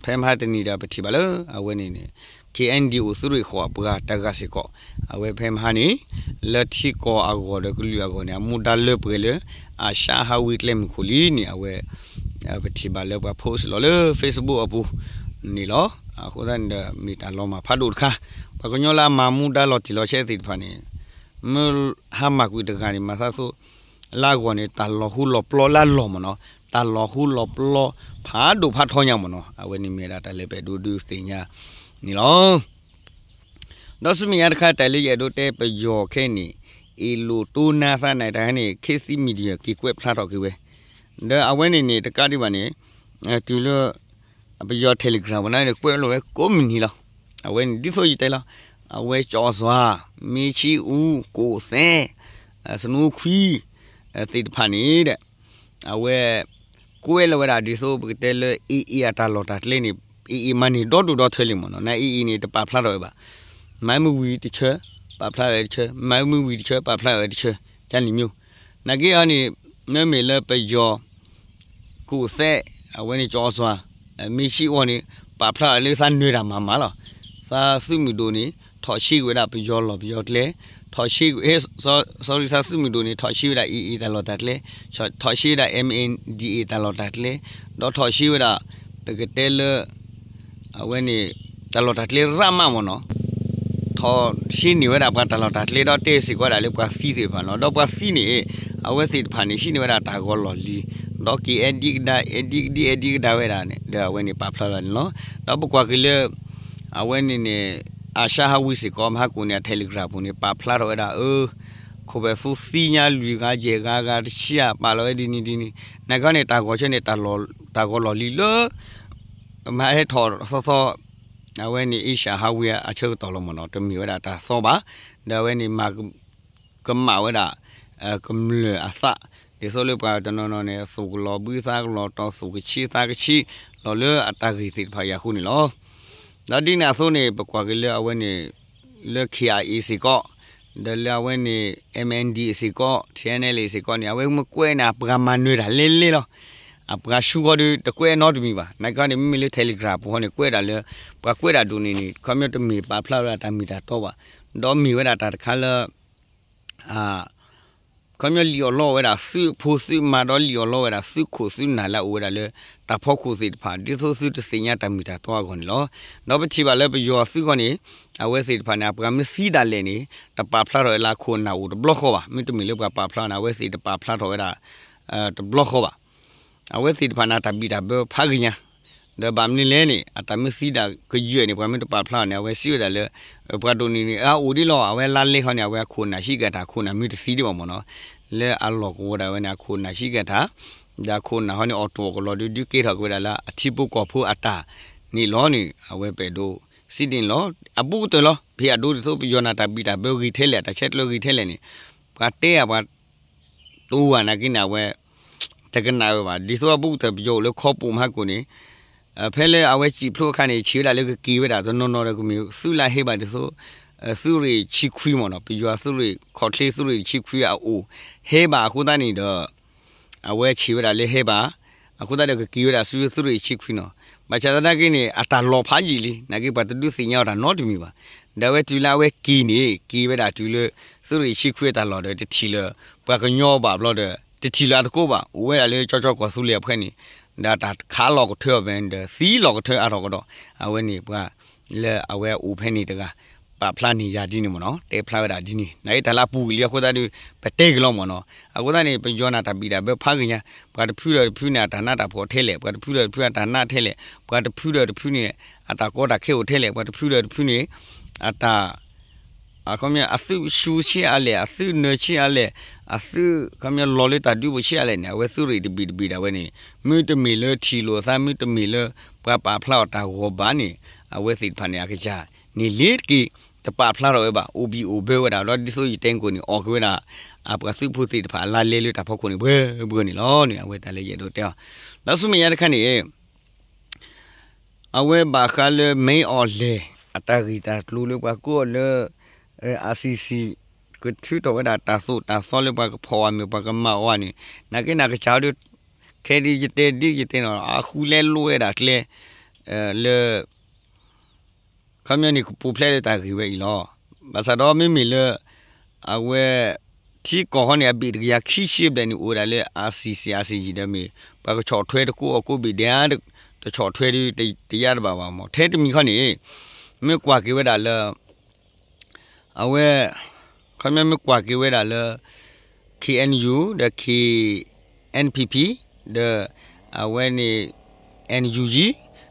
ဖဲမဟါတနံၤဒီးပထံၣ်ဘၣ်လၢ အဝဲန့ၣ်န့ၣ် KNDO သုးရ့ၣ်ဃီၤအပှၤတဂၤစ့ၢ်ကီး အဝဲဖဲမဟါန့ၣ် လၢထံကီၢ်အဂီၢ်ဒီးကလုာ်အဂီၢ်န့ၣ် အမူဒါလၢပှဲၤလၢ အၤၡါဟးဝံၤကျဲမုၢ်ခိၣ်လံန့ၣ် အဝဲ ပထံၣ်ဘၣ်လၢပှၤ post လီၤလၢ Facebook အပူၤန့ၣ်လီၤ. အဃိသတးန့ၣ်ဒီး မ့ၢ်တၢ်လီၤမၢ်ဖးဒိၣ်တခါ, ပှၤကညီလၢအမၤမူဒါလီၤတံၢ်လီၤဆဲးသ့ၣ်တဖၣ်န့ၣ် မ့ၢ်ဟါမၢ်ကွံာ်တဂၤန့ၣ် မၤသးသိး လၢအဂီၢ်န့ၣ် တၢ်လီၤဃူလီၤပျီလၢအလီၢ်မ့ၢ်နီၤ, တၢ်လီၤဃူလီၤပျီဖးဒိၣ်ဖးထီညါမ့ၢ်နီၤ, အဝဲန့ၣ်မ့ၢ်ဝဲဒၣ်တၢ်လၢပအဲၣ်ဒိးဒုးသ့ၣ်ညါန့ၣ်လီၤ. ဒီးဆူမဲာ်ညါတခါ တၢ်လၢယအဲၣ်ဒိးတဲပယီၤခဲအံၤန့ၣ် အ့ၣ်လိာ်တိၢ်နါသးန့ၣ် တၢ်ဟဲန့ၣ် ခေတ်သစ် Media က့ၤကွဲးဖျါထီၣ်က့ၤဝဲ, ဒီးအဝဲန့ၣ်န့ၣ် တကးဒံးဘၣ်န့ၣ် တုၤလၢ ပယီၤ Telegram ပူၤန့ၣ် ကွဲးလီၤဝဲကိးမုၢ်နံၤလီၤ. အဝဲန့ၣ် ဒ်သိးယတဲလီၤ, အဝဲ ကၠီစွါ, မ့ၢ်ဆံအူ, ကိးသဲး, စနိခွံ သ့ၣ်တဖၣ်န့ၣ်ဒီး အဝဲ ကွဲးလီၤဝဲဒၣ်ဒ်သိးပကတဲလၢ AA အတၢ်လီၢ်တၢ်ကျဲန့ၣ် AA မၤန့ၢ်ဒီဒိၣ်ဒီထၢလံမ့ၢ်နီၤ, နာ် AA န့ၣ် တပာ်ဖျါထီၣ်ဝဲဘၣ်. မၤမုၢ်ဝံၤတဆၢ ပာ်ဖျါဝဲတဆၢ, မၤမုၢ်ဝံၤတဆၢ ပာ်ဖျါဝဲတဆၢ, ကန့ၣ်မ့ၢ် နာ်က့အီၤန့ၣ် မ့မ့ၢ်လၢပယီၤ ကိးသဲး, အဝဲန့ၣ် ကၠီစွါ, မ့ၢ်ဆံအူန့ၣ် ပာ်ဖျါဝဲလၢသးနၢၤတၢ်မၤမၤလီၤ. သးသုးမုၢ်ဒိၣ်န့ၣ် ထီၣ်ဆှံကွံာ်ဝဲဒၣ်ပယီၤလီၢ်ပယီၤကျဲ, ထီၣ်ဆှံ, sorry သးသုးမုၢ်ဒိၣ်န့ၣ် ထီၣ်ဆှံဝဲဒၣ် AA တၢ်လီၢ်တၢ်ကျဲ, ထီၣ်ဆှံဝဲဒၣ် MNDAA တၢ်လီၢ်တၢ်ကျဲ, ဒီးထီၣ်ဆှံဝဲဒၣ် ပကတဲလၢ အဝဲန့ၣ် တၢ်လီၢ်တၢ်ကျဲရၣ်မးမ့ၢ်နီၤ, ထီၣ်ဆှံန့ၢ်ဝဲဒၣ်ပှၤတၢ်လီၢ်တၢ်ကျဲဒီးတဲစ့ၢ်ကီးဝဲဒၣ်လၢပှၤသံသ့ၣ်တဖၣ်လီၤ. ဒီးပှၤသံန့ၣ် အဝဲသ့ၣ်တဖၣ်န့ၣ် ဟံးန့ၢ်ဝဲဒၣ်တၢ်ဂီၤလီၢ်လံၤ, ဒီးက့ၤအဲၣ်ဒံကဒါ အဲၣ်ဒံကဒံ အဲၣ်ဒံကဒါဝဲဒၣ်န့ၣ် ဒီးအဝဲန့ၣ်ပာ်ဖျါထီၣ်န့ၣ်လီၤ. ဒီးပကွၢ်က့ၤလၢ အဝဲန့ၣ်န့ၣ် အၤၡါဟးဝံၤစ့ၢ်ကီး မဟါကိၣ်န့ၣ် အ Telegram ပူၤန့ၣ် ပာ်ဖျါထီၣ်ဝဲဒၣ် အၢ ခိၣ်ဖဲးသူသံညါလွံၢ်ဂၤယဲၢ်ဂၤ ဂၤတဆံဧါ ပာ်လီၤဝဲဒ်န့ၣ်ဒ်န့ၣ်, နာ်က့န့ၣ် တၢ်ဂီၤဆၢန့ၣ် တၢ်ဂီၤလီၢ်လံၤလၢ မဟါဟဲထီၣ်သီသီ အဝဲန့ၣ် အၤၡါဟးဝံၤအဆၢကတီၢ်လီၤမ့ၢ်နီၤ, တမ့ၢ်ဝဲဒၣ်တၢ်သီဘၣ်, ဒီးအဝဲန့ၣ်မၤ ကမၣ်ဝဲဒၣ် ကမျၢၢ်အသး, ဒ်သိးလၢပှၤတနီၤနီၤန့ၣ် သူၣ်ကလီၤဘှံးသးကလီၤတီၤ သူၣ်ကဆံးသးကဆံး လီၤလၢအတၢ်ဂ့ၢ်သ့ၣ်တဖၣ်အံၤအဃိန့ၣ်လီၤ. ဒီးဒ်န့ၣ်အသိးန့ၣ် ပကွၢ်က့ၤလၢအဝဲန့ၣ် လၢ KIA စ့ၢ်ကီး, ဒီးလၢအဝဲန့ၣ် MNDAA စ့ၢ်ကီး TNLA စ့ၢ်ကီးန့ၣ် အဝဲမ့ၢ်ကွဲးန့ၣ် အပှၤမၤနၢၤတၢ်လဲလဲလီၤ. အပှၤဆူဃီဒီး တကွဲးနီတမံၤဘၣ်. နာ်က့န့ၣ် မ့မ့ၢ်လၢ Telegram ပူၤဃီန့ၣ် ကွဲးဒၣ်လၢ ပှၤကွဲးဒၣ်ဒိၣ်န့ၣ်န့ၣ် ခီပညီတမ့ၢ်ပာ်ဖျါဝဲဒၣ်တၢ်မ့ၢ်တၢ်တီဘၣ်, ဒီးမ့ၢ်ဝဲဒၣ်တၢ်တခါလၢ ခီပညီလံၣ်အီၣ်လီအီၣ်ဝဲဒၣ်သုးဖိသုးမါ ဒီးလံၣ်အီၣ်လီဝဲဒၣ်သုးခိၣ်သုးနၢ်လၢအအိၣ်ဝဲဒၣ်လၢ တၢ်ဖီခိၣ်သ့ၣ်တဖၣ် ဒ်သိးသုတသ့ၣ်ညါတၢ်မ့ၢ်တၢ်တီအဂီၢ်န့ၣ်လီၤ. ဒီးပထံၣ်ဘၣ်လၢပယီၤသုးဃီန့ၣ် အဝဲသ့ၣ်တဖၣ်န့ၣ် အပှၤမ့ၢ်သံဒၣ်လဲာ်န့ၣ် တပာ်ဖျါထီၣ်ဝဲလၢအခိၣ်အနၢ်အိၣ်တဘျီဃီဘၣ်. မ့တမ့ၢ်လၢပှၤပာ်ဖျါန့ၣ် အဝဲသ့ၣ်တပာ်ဖျါထီၣ်ဝဲဒၣ် တဘျီဃီဘၣ်. အဝဲသ့ၣ်တဖၣ်န့ၣ် တၢ်ဘံၣ်တၢ်ဘၢဖးဂ့ၤညါ, ဒီးဘၣ်မနုၤလဲၣ်န့ၣ် အတၢ်မ့ၢ်သံဒၣ်ကယၢၢ်န့ၣ် ပှၤမ့ၢ်တပာ်ဖျါန့ၣ် အဝဲစံးဝဲဒၣ်လၢ ပှၤဒိၣ်န့ၣ်န့ၣ် အအိၣ်ဒ်လီၤ အဝဲလါလဲဃီန့ၣ် အဝဲအခိၣ်အနၢ်ဟံးက့ၤတၢ် အခိၣ်အနၢ်မ့ၢ်တသံဒံးဘၣ်မ့ၢ်နီၤ, လၢအလီၢ်ကဝီၤဒၣ်ဝဲန့ၣ် အခိၣ်အနၢ်ဟံးက့ၤတၢ်, ဒီးအခိၣ်အနၢ်ဟီန့ၣ် အီၣ်တိၢ်အီၣ်ကလီၤဒုးဒုးကဲထီၣ်က့ၤဝဲဒၣ်လၢအထံဖိကီၢ်ဖိအတၢ်န့ၣ်လီၤန့ၣ် အဝဲပအဲၣ်ဒိးစံးဒ်န့ၣ်လီၤ. အဘူးကတၢၢ်လီၤ. ဖဲအဒိဒ်သိးပယီၤန့ၣ် တၢ်ဘံၣ်တၢ်ဘၢဂ့ၤထဲလဲၣ် တၢ်ဆဲးကျၢဂ့ၤထဲလဲၣ်န့ၣ် ပှၤတဲအပှၤ တအိၣ်ဘၣ်နာ်က့န့ၣ် အဝဲ တကနၣ်ဝဲဘၣ်. ဒ်သိးအဘူးကတၢၢ်ပယီၤအိၣ်လၢခီပူၤမဟါကိၣ်န့ၣ် ဖဲလၢအဝဲစံးဖျိအခါန့ၣ် ဆံးဝဲဒၣ်လၢကက့ၤဝဲဒၣ်တနီၤနီၤဒီးကမ့ၢ်သုးလၢဟဲဘၣ်ဒ်သိး သုးရ့ၣ်ဆံခွံမ့ၢ်နီၤ, ပယီၤသုးရ့ၣ်ခီၣ်ချ့သုးရ့ၣ်ဆံခွံအအိၣ် ဟဲဘၣ်အဃိသတးန့ၣ်ဒီး အဝဲဆံးဝဲဒၣ်လၢဟဲဘၣ်, အဃိသတးဒီးကက့ၤဝဲဒၣ်ဆူသုးရ့ၣ်ဆံခွံနီၤ. ဘၣ်ဆၣ်သနာ်က့န့ၣ် အတၢ်လီၤဖးယံာ်လံ, နာ်က့ပှၤတဒုးသ့ၣ်ညါအီၤတၢ်နီတမံၤဘၣ်. ဒီးအဝဲတုၤလၢအဝဲက့ၤန့ၣ် က့ၤဝဲဒၣ်တုၤလၢ သုးရ့ၣ်ဆံခွံအတၢ်လီၢ်ဒီး တထံၣ်လၢ ပှၤကညီဘၣ်ဘျီဒီး တထံၣ်လၢအသကိးဘၣ်, အိၣ်ဝဲဒၣ်လၢကၠီကၠီကီၢ်သူလ့ၤအဖှဲန့ၣ်, ဒီးတၢ်ခးလီၤကထၢအီၤဖဲန့ၣ်ဒီး သံလီၤကထၢအါထီၣ်ကဒီး, အဝဲန့ၣ်ပှၤ လၢအဝဲအိၣ်ဖဲန့ၣ်တဂၤ ပာ်ဖျါန့ၢ်ယၤဒ်န့ၣ်မ့ၢ်နီၤ, တဲဖျါဝဲဒၣ်ဒ်န့ၣ်, နာ်က့တၢ်လၢအပူၤကွံာ်လံအဃိသတးဒီး ပတဲက့ၤလီၤမ့ၢ်နီၤ. အဃိသတးန့ၣ် ပယီၤန့ၣ်တၢ်ဘံၣ်တၢ်ဘၢဖးဂ့ၤညါ, ပှၤတဖုဒီးတဖုန့ၣ် အတၢ်နးတၢ်ဖှီၣ်ထဲလဲၣ်, ပှၤတဖုဒီးတဖုအတၢ်နးထဲလဲၣ်, ပှၤတဖုဒီးတဖုန့ၣ် အတၢ်ကီတၢ်ခဲအိၣ်ထဲလဲၣ်, ပှၤတဖုဒီးတဖုန့ၣ် အတၢ် အခီပညီ အသုးဆူဆံးအါလဲၣ်, အသုးနၢၤဆံးအါလဲၣ်, အသုး ခီပညီ လီၤလၢတၢ်ဒုးပူၤဆံးအါလဲၣ်န့ၣ် အဝဲသုးရ့ၣ်တဘ့ၣ်တဘ့ၣ်ဒၣ်ဝဲန့ၣ် မ့တမ့ၢ်လၢထံၣ်လိာ်အသး, မ့တမ့ၢ်လၢ ပှၤပာ်ဖျါအီၤတၢ်ဂီၤဘၣ်န့ၣ် အဝဲသ့ၣ်တဖၣ်န့ၣ် အကစၢ်န့ၣ်လ့ၤတက့ၢ်, တပာ်ဖျါထီၣ်ဝဲဘၣ်, အိၣ်ဘံၣ်အိၣ်ဘၢဝဲဒၣ်ဒီး ဒ်သိးယတဲကိၣ်န့ၣ် အီၣ်က့ၤဝဲဒၣ် အပှၤသုးဖိသ့ၣ်တဖၣ်အလါလဲလၢတၢ်ဖီခိၣ်န့ၣ် ပှဲၤပှဲၤန့ၣ်လီၤန့ၣ် အဝဲတၢ်လၢယအဲၣ်ဒိးတဲအီၤ. ဒီးဆူမဲာ်ညါတခါန့ၣ် အဝဲဘၣ်ဃးလၢ မင်းအောင်လှိုင် အတၢ်ဂံၢ်တၢ်ကျိၤလၢပှၤကိးအီၤလၢ ICC ကထုးထီၣ်ဝဲဒၣ်တၢ်သိၣ်တၢ်သီလၢပှၤကဖီၣ်အီၤမ့ၢ် ပှၤကမၤအီၤန့ၣ် နာ်က့န့ၣ် အကစၢ်ဟီဒီး ခဲဒ်ယတဲဒ်ယတဲနီၤ အဃုလဲလိာ်ဝဲဒၣ်ကျဲ လၢ ခီပညီန့ၣ် ကပူၤဖျဲးလၢတၢ်ဂ့ၢ်ဝဲအံၤလီၤ. ဘၣ်ဆၣ်ဒီးမ့မ့ၢ်လၢ အဝဲ ထံကီၢ်ဃီန့ၣ် အဘ့ၣ်တကယၤခံဆံဘျဲၣ်န့ၣ် အိၣ်ဝဲဒၣ်လၢ ICC ICJ ဒီးမ့ၢ် ပှၤကဆီၣ်ထွဲတကိးအီၤကိးဘ့ၣ်ဒဲး တဆီၣ်ထွဲဒီးတယါတဘၣ်ဘၣ်မ့ၢ် ထဲတမံၤခီန့ၣ် မ့ၢ်ကွၢ်က့ၤဝဲဒၣ်လၢ အဝဲ ခီပညီမ့ၢ်ကွၢ်က့ၤဝဲဒၣ်လၢ KNU ဒီး KNPP ဒီး အဝဲန့ၣ် NUG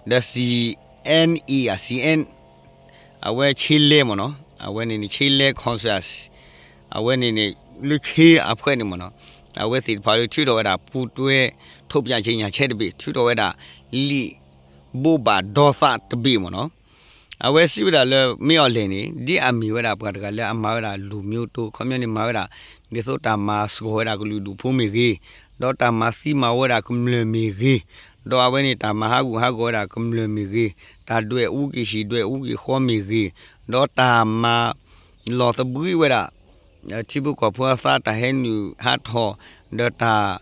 ဒီး CNA အ CN အဝဲ ချင်းလဲမ့ၢ်နီၤ အဝဲန့ၣ်န့ၣ် ချင်းလဲ council အဝဲန့ၣ်န့ၣ် လၢ ချင်း အဖှဲန့ၣ်မ့ၢ်နီၤ အဝဲသ့ၣ်တဖၣ်ဒီးထုးထီၣ်ဝဲဒၣ် ပူၤတွဲ ထုတ်ပြန်ကြေညာချက် တဘ့ၣ် ထုးထီၣ်ဝဲဒၣ် လံာ်ဘိးဘၣ်ဒီသးတဘ့ၣ်မ့ၢ်နီၤ အဝဲစံးဝဲဒၣ်လၢ မင်းအောင်လှိုင် န့ၣ် ဒ်အမ့ၢ်ဝဲဒၣ်ပှၤတဂၤလၢအမၤဝဲဒၣ်လူမျိုးတုံး ခီပညီန့ၣ်မၤဝဲဒၣ် ဒ်သိးတၢ်မၤစှီၤဝဲဒၣ်ကလုာ်ဒူၣ်ဖိမ့ၢ်ဂ့ၤ, ဒီးတၢ်မၤသံမၤဝီဝဲဒၣ်ကမျၢၢ်မ့ၢ်ဂ့ၤ, ဒီးအဝဲန့ၣ်တၢ်မၤဟးဂူာ်ဟးဂီၤဝဲဒၣ်ကမျၢၢ်မ့ၢ်ဂ့ၤ, တၢ်ဒွဲၣ်အူက့ၤဟံၣ်ဒွဲၣ်အူက့ၤဃီမ့ၢ်ဂ့ၤ, ဒီးတၢ်မၤ လီၤသဘှံးဝဲဒၣ် ထံဖိကီၢ်ဖိအသးတၢ်ဟဲနုာ်ဟးထီၣ် ဒီးတၢ်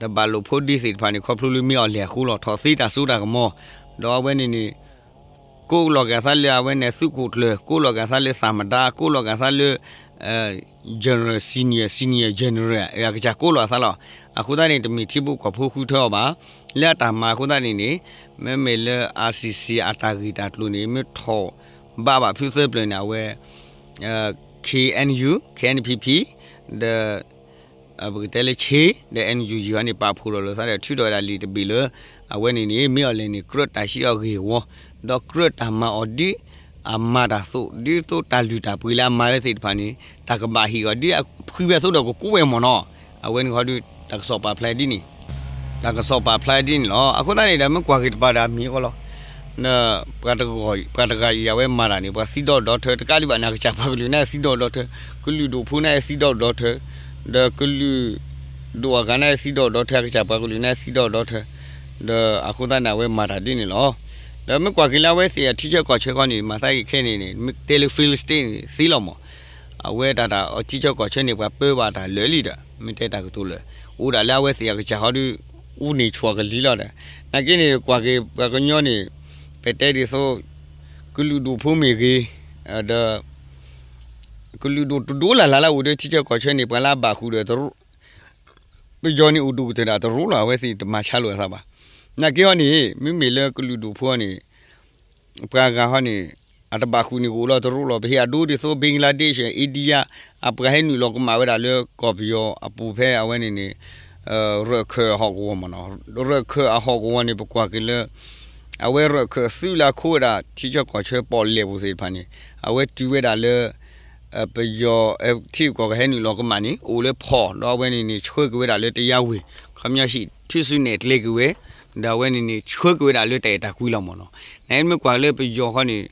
တဘၣ်လိာ်ဖိဒ်သ့ၣ်တဖၣ်န့ၣ် ခီဖျိလၢ မင်းအောင်လှိုင် အဃိလီၤ ထီၣ်သ့တၢ်စိတၢ်ကမီၤ, ဒီးအဝဲန့ၣ်န့ၣ် ကိးလီၤက့ၤအသးလၢအဝဲန့ၣ် သုးခိၣ်ကျၢၢ် ကိးလီၤက့ၤအသးလၢ သမ္မတ ကိးလီၤက့ၤအသးလၢ general senior senior general အကစၢ်ကိးလီၤအသးလီၤ. အဃိသတးန့ၣ် တမ့ၢ်ထံဖိကီၢ်ဖိဃုထၢအီၤဘၣ်. လၢအတၢ်မၤအဃိသတးန့ၣ်န့ၣ် မ့မ့ၢ်လၢ ICC အတၢ်ဂ့ၢ်တၢ်ကျိၤန့ၣ် မ့ၢ်ထီၣ်ဘးဘၣ်ဖုသၢပျၢၤန့ၣ် အဝဲ KNU KNPP ဒီး ပကတဲလၢ ချင်း ဒီး NUG ဟီန့ၣ် ပာ်ဖှိၣ်ထီၣ်လိာ်သးဒီး ထုးထီၣ်ဝဲဒၣ်လံာ်တဘ့ၣ်လၢ အဝဲန့ၣ်န့ၣ် မင်းအောင်လှိုင် န့ၣ် ကြၢးတၢ်ဟံးအီၤဂ့ၢ်ဝီ ဒီးကြၢးတၢ်မၤအီၤဒ်အမၤတၢ်သိး ဒ်သိးတၢ်လုၢ်တၢ်ပှ့ၤလၢအမၤဝဲသ့ၣ်တဖၣ်န့ၣ် တၢ်ကဘၣ်ဟ့ၣ်အီၤဒ်အဖှံဝဲအသိးဒီးကကူဝဲမ့ၢ်နီၤ. အဝဲန့ၣ်ဃီဒီး တၢ်ကစီၣ်ပာ်ဖျါဒ်န့ၣ် တၢ်ကစီၣ်ပာ်ဖျါဒ်န့ၣ်လီၤ. အဃိသတးန့ၣ်ဒီး မ့ၢ်ကွၢ်က့ၤတပၤဒီးအမံၤအဃီလီၤ. ပှၤတဂၤအံၤအဝဲမၤတၢ်န့ၣ် ပှၤသံဒီဒီထၢ တကးဒံးဘၣ်န့ၣ် အကစၢ်ပှၤကလုာ်န့ၣ်သံဒီဒီထၢ, ကလုာ်ဒူၣ်ဖိန့ၣ်သံဒီဒီထၢ, ဒီးကလုာ်ဒူၣ်အဂၤန့ၣ်သံဒီဒီထၢ အကစၢ်ပှၤကလုာ်န့ၣ်သံဒီဒီထၢ, ဒီးအဃိသတးန့ၣ် အဝဲမၤတၢ်ဒ်န့ၣ်လီၤ. ဒီးမ့ၢ်ကွၢ်က့ၤလၢအဝဲသ့ၣ်အထံဆၢကီၢ်ဆၢခီန့ၣ် မၤသးက့ၤခဲန့ၣ်န့ၣ် မ့ၢ်တဲလၢ fail state န့ၣ် သ့လီၤမး အဝဲတၢ်တၢ်အထံဆၢကီၢ်ဆၢန့ၣ် ပှၤပၢဘၣ်တၢ်လၢာ်လံဒီး မ့ၢ်တဲတၢ်ကတိၤလၢာ် အိၣ်ဒၣ်လၢအဝဲသ့ၣ်အကစၢ်ဟီဒီး အူန့ၢ်ဆှီၣ်ကလံၤလီၤဒီး နာ်က့န့ၣ် ကွၢ်က့ၤပှၤကညီန့ၣ် ပတဲဒ်သိး ကလုာ်ဒူၣ်ဖိမ့ၢ်ဂ့ၤ, ဒီး ကလုာ်ဒူၣ်တဒိလၢ်လၢ်လၢအိၣ်ဒီးထံဆၢကီၢ်ဆၢန့ၣ် ပှၤလၢအဘၣ်ဃုာ်ဒီးတရူး ပယီၤန့ၣ်အိၣ်ဒိၣ်ကတၢၢ်ဒၣ်တရူးလီၤ. အဝဲသ့ၣ်တမၤဆါလိာ်အသးဘၣ်. နာ်က့ဟီန့ၣ် မ့မ့ၢ်လၢကလုာ်ဒူၣ်ဖိန့ၣ် ပှၤဂၤဟီန့ၣ် အတဘၣ်ဃုာ်န့ၣ်ကအိၣ်လီၤတရူးလီၤ. ပဟ့ၣ်အဒိဒ်သိး Bangladesh India အပှၤဟဲနုာ်လီၤကမၣ်ဝဲဒၣ်လၢကီၢ်ပယီၤအပူၤဖဲအဝဲန့ၣ်န့ၣ် ရၢၢ်ခၢၣ်အဟီၣ်ကဝီၤမ့ၢ်နီၤ. ရၢၢ်ခၢၣ်အဟီၣ်ကဝီၤန့ၣ် ပကွၢ်က့ၤလၢ အဝဲရၢၢ်ခၢၣ်သုးလၢအခိးဝဲဒၣ် ထံဆၢကီၢ်ဆၢပီၣ်လဲၣ်ပူၤသ့ၣ်တဖၣ်န့ၣ် အဝဲတုၤဝဲဒၣ်လၢ ပယီၤ ထံဂုၤကီၢ်ဂၤဟဲနုာ်လီၤကမၣ်န့ၣ် အိၣ်လၢဖီၣ် ဒီးအဝဲန့ၣ်န့ၣ် ဆှၢက့ၤဝဲဒၣ်လၢတရားဝင် ခီပညီဟံၣ်ထုစုနဲၣ်ကျဲက့ၤဝဲ ဒီးအဝဲန့ၣ်န့ၣ် ဆှၢက့ၤဝဲဒၣ်လၢတၢ်အဲၣ်တၢ်ကွံလီၤမ့ၢ်နီၤ. နမ့ၢ်ကွၢ်လၢပယီၤဃီန့ၣ်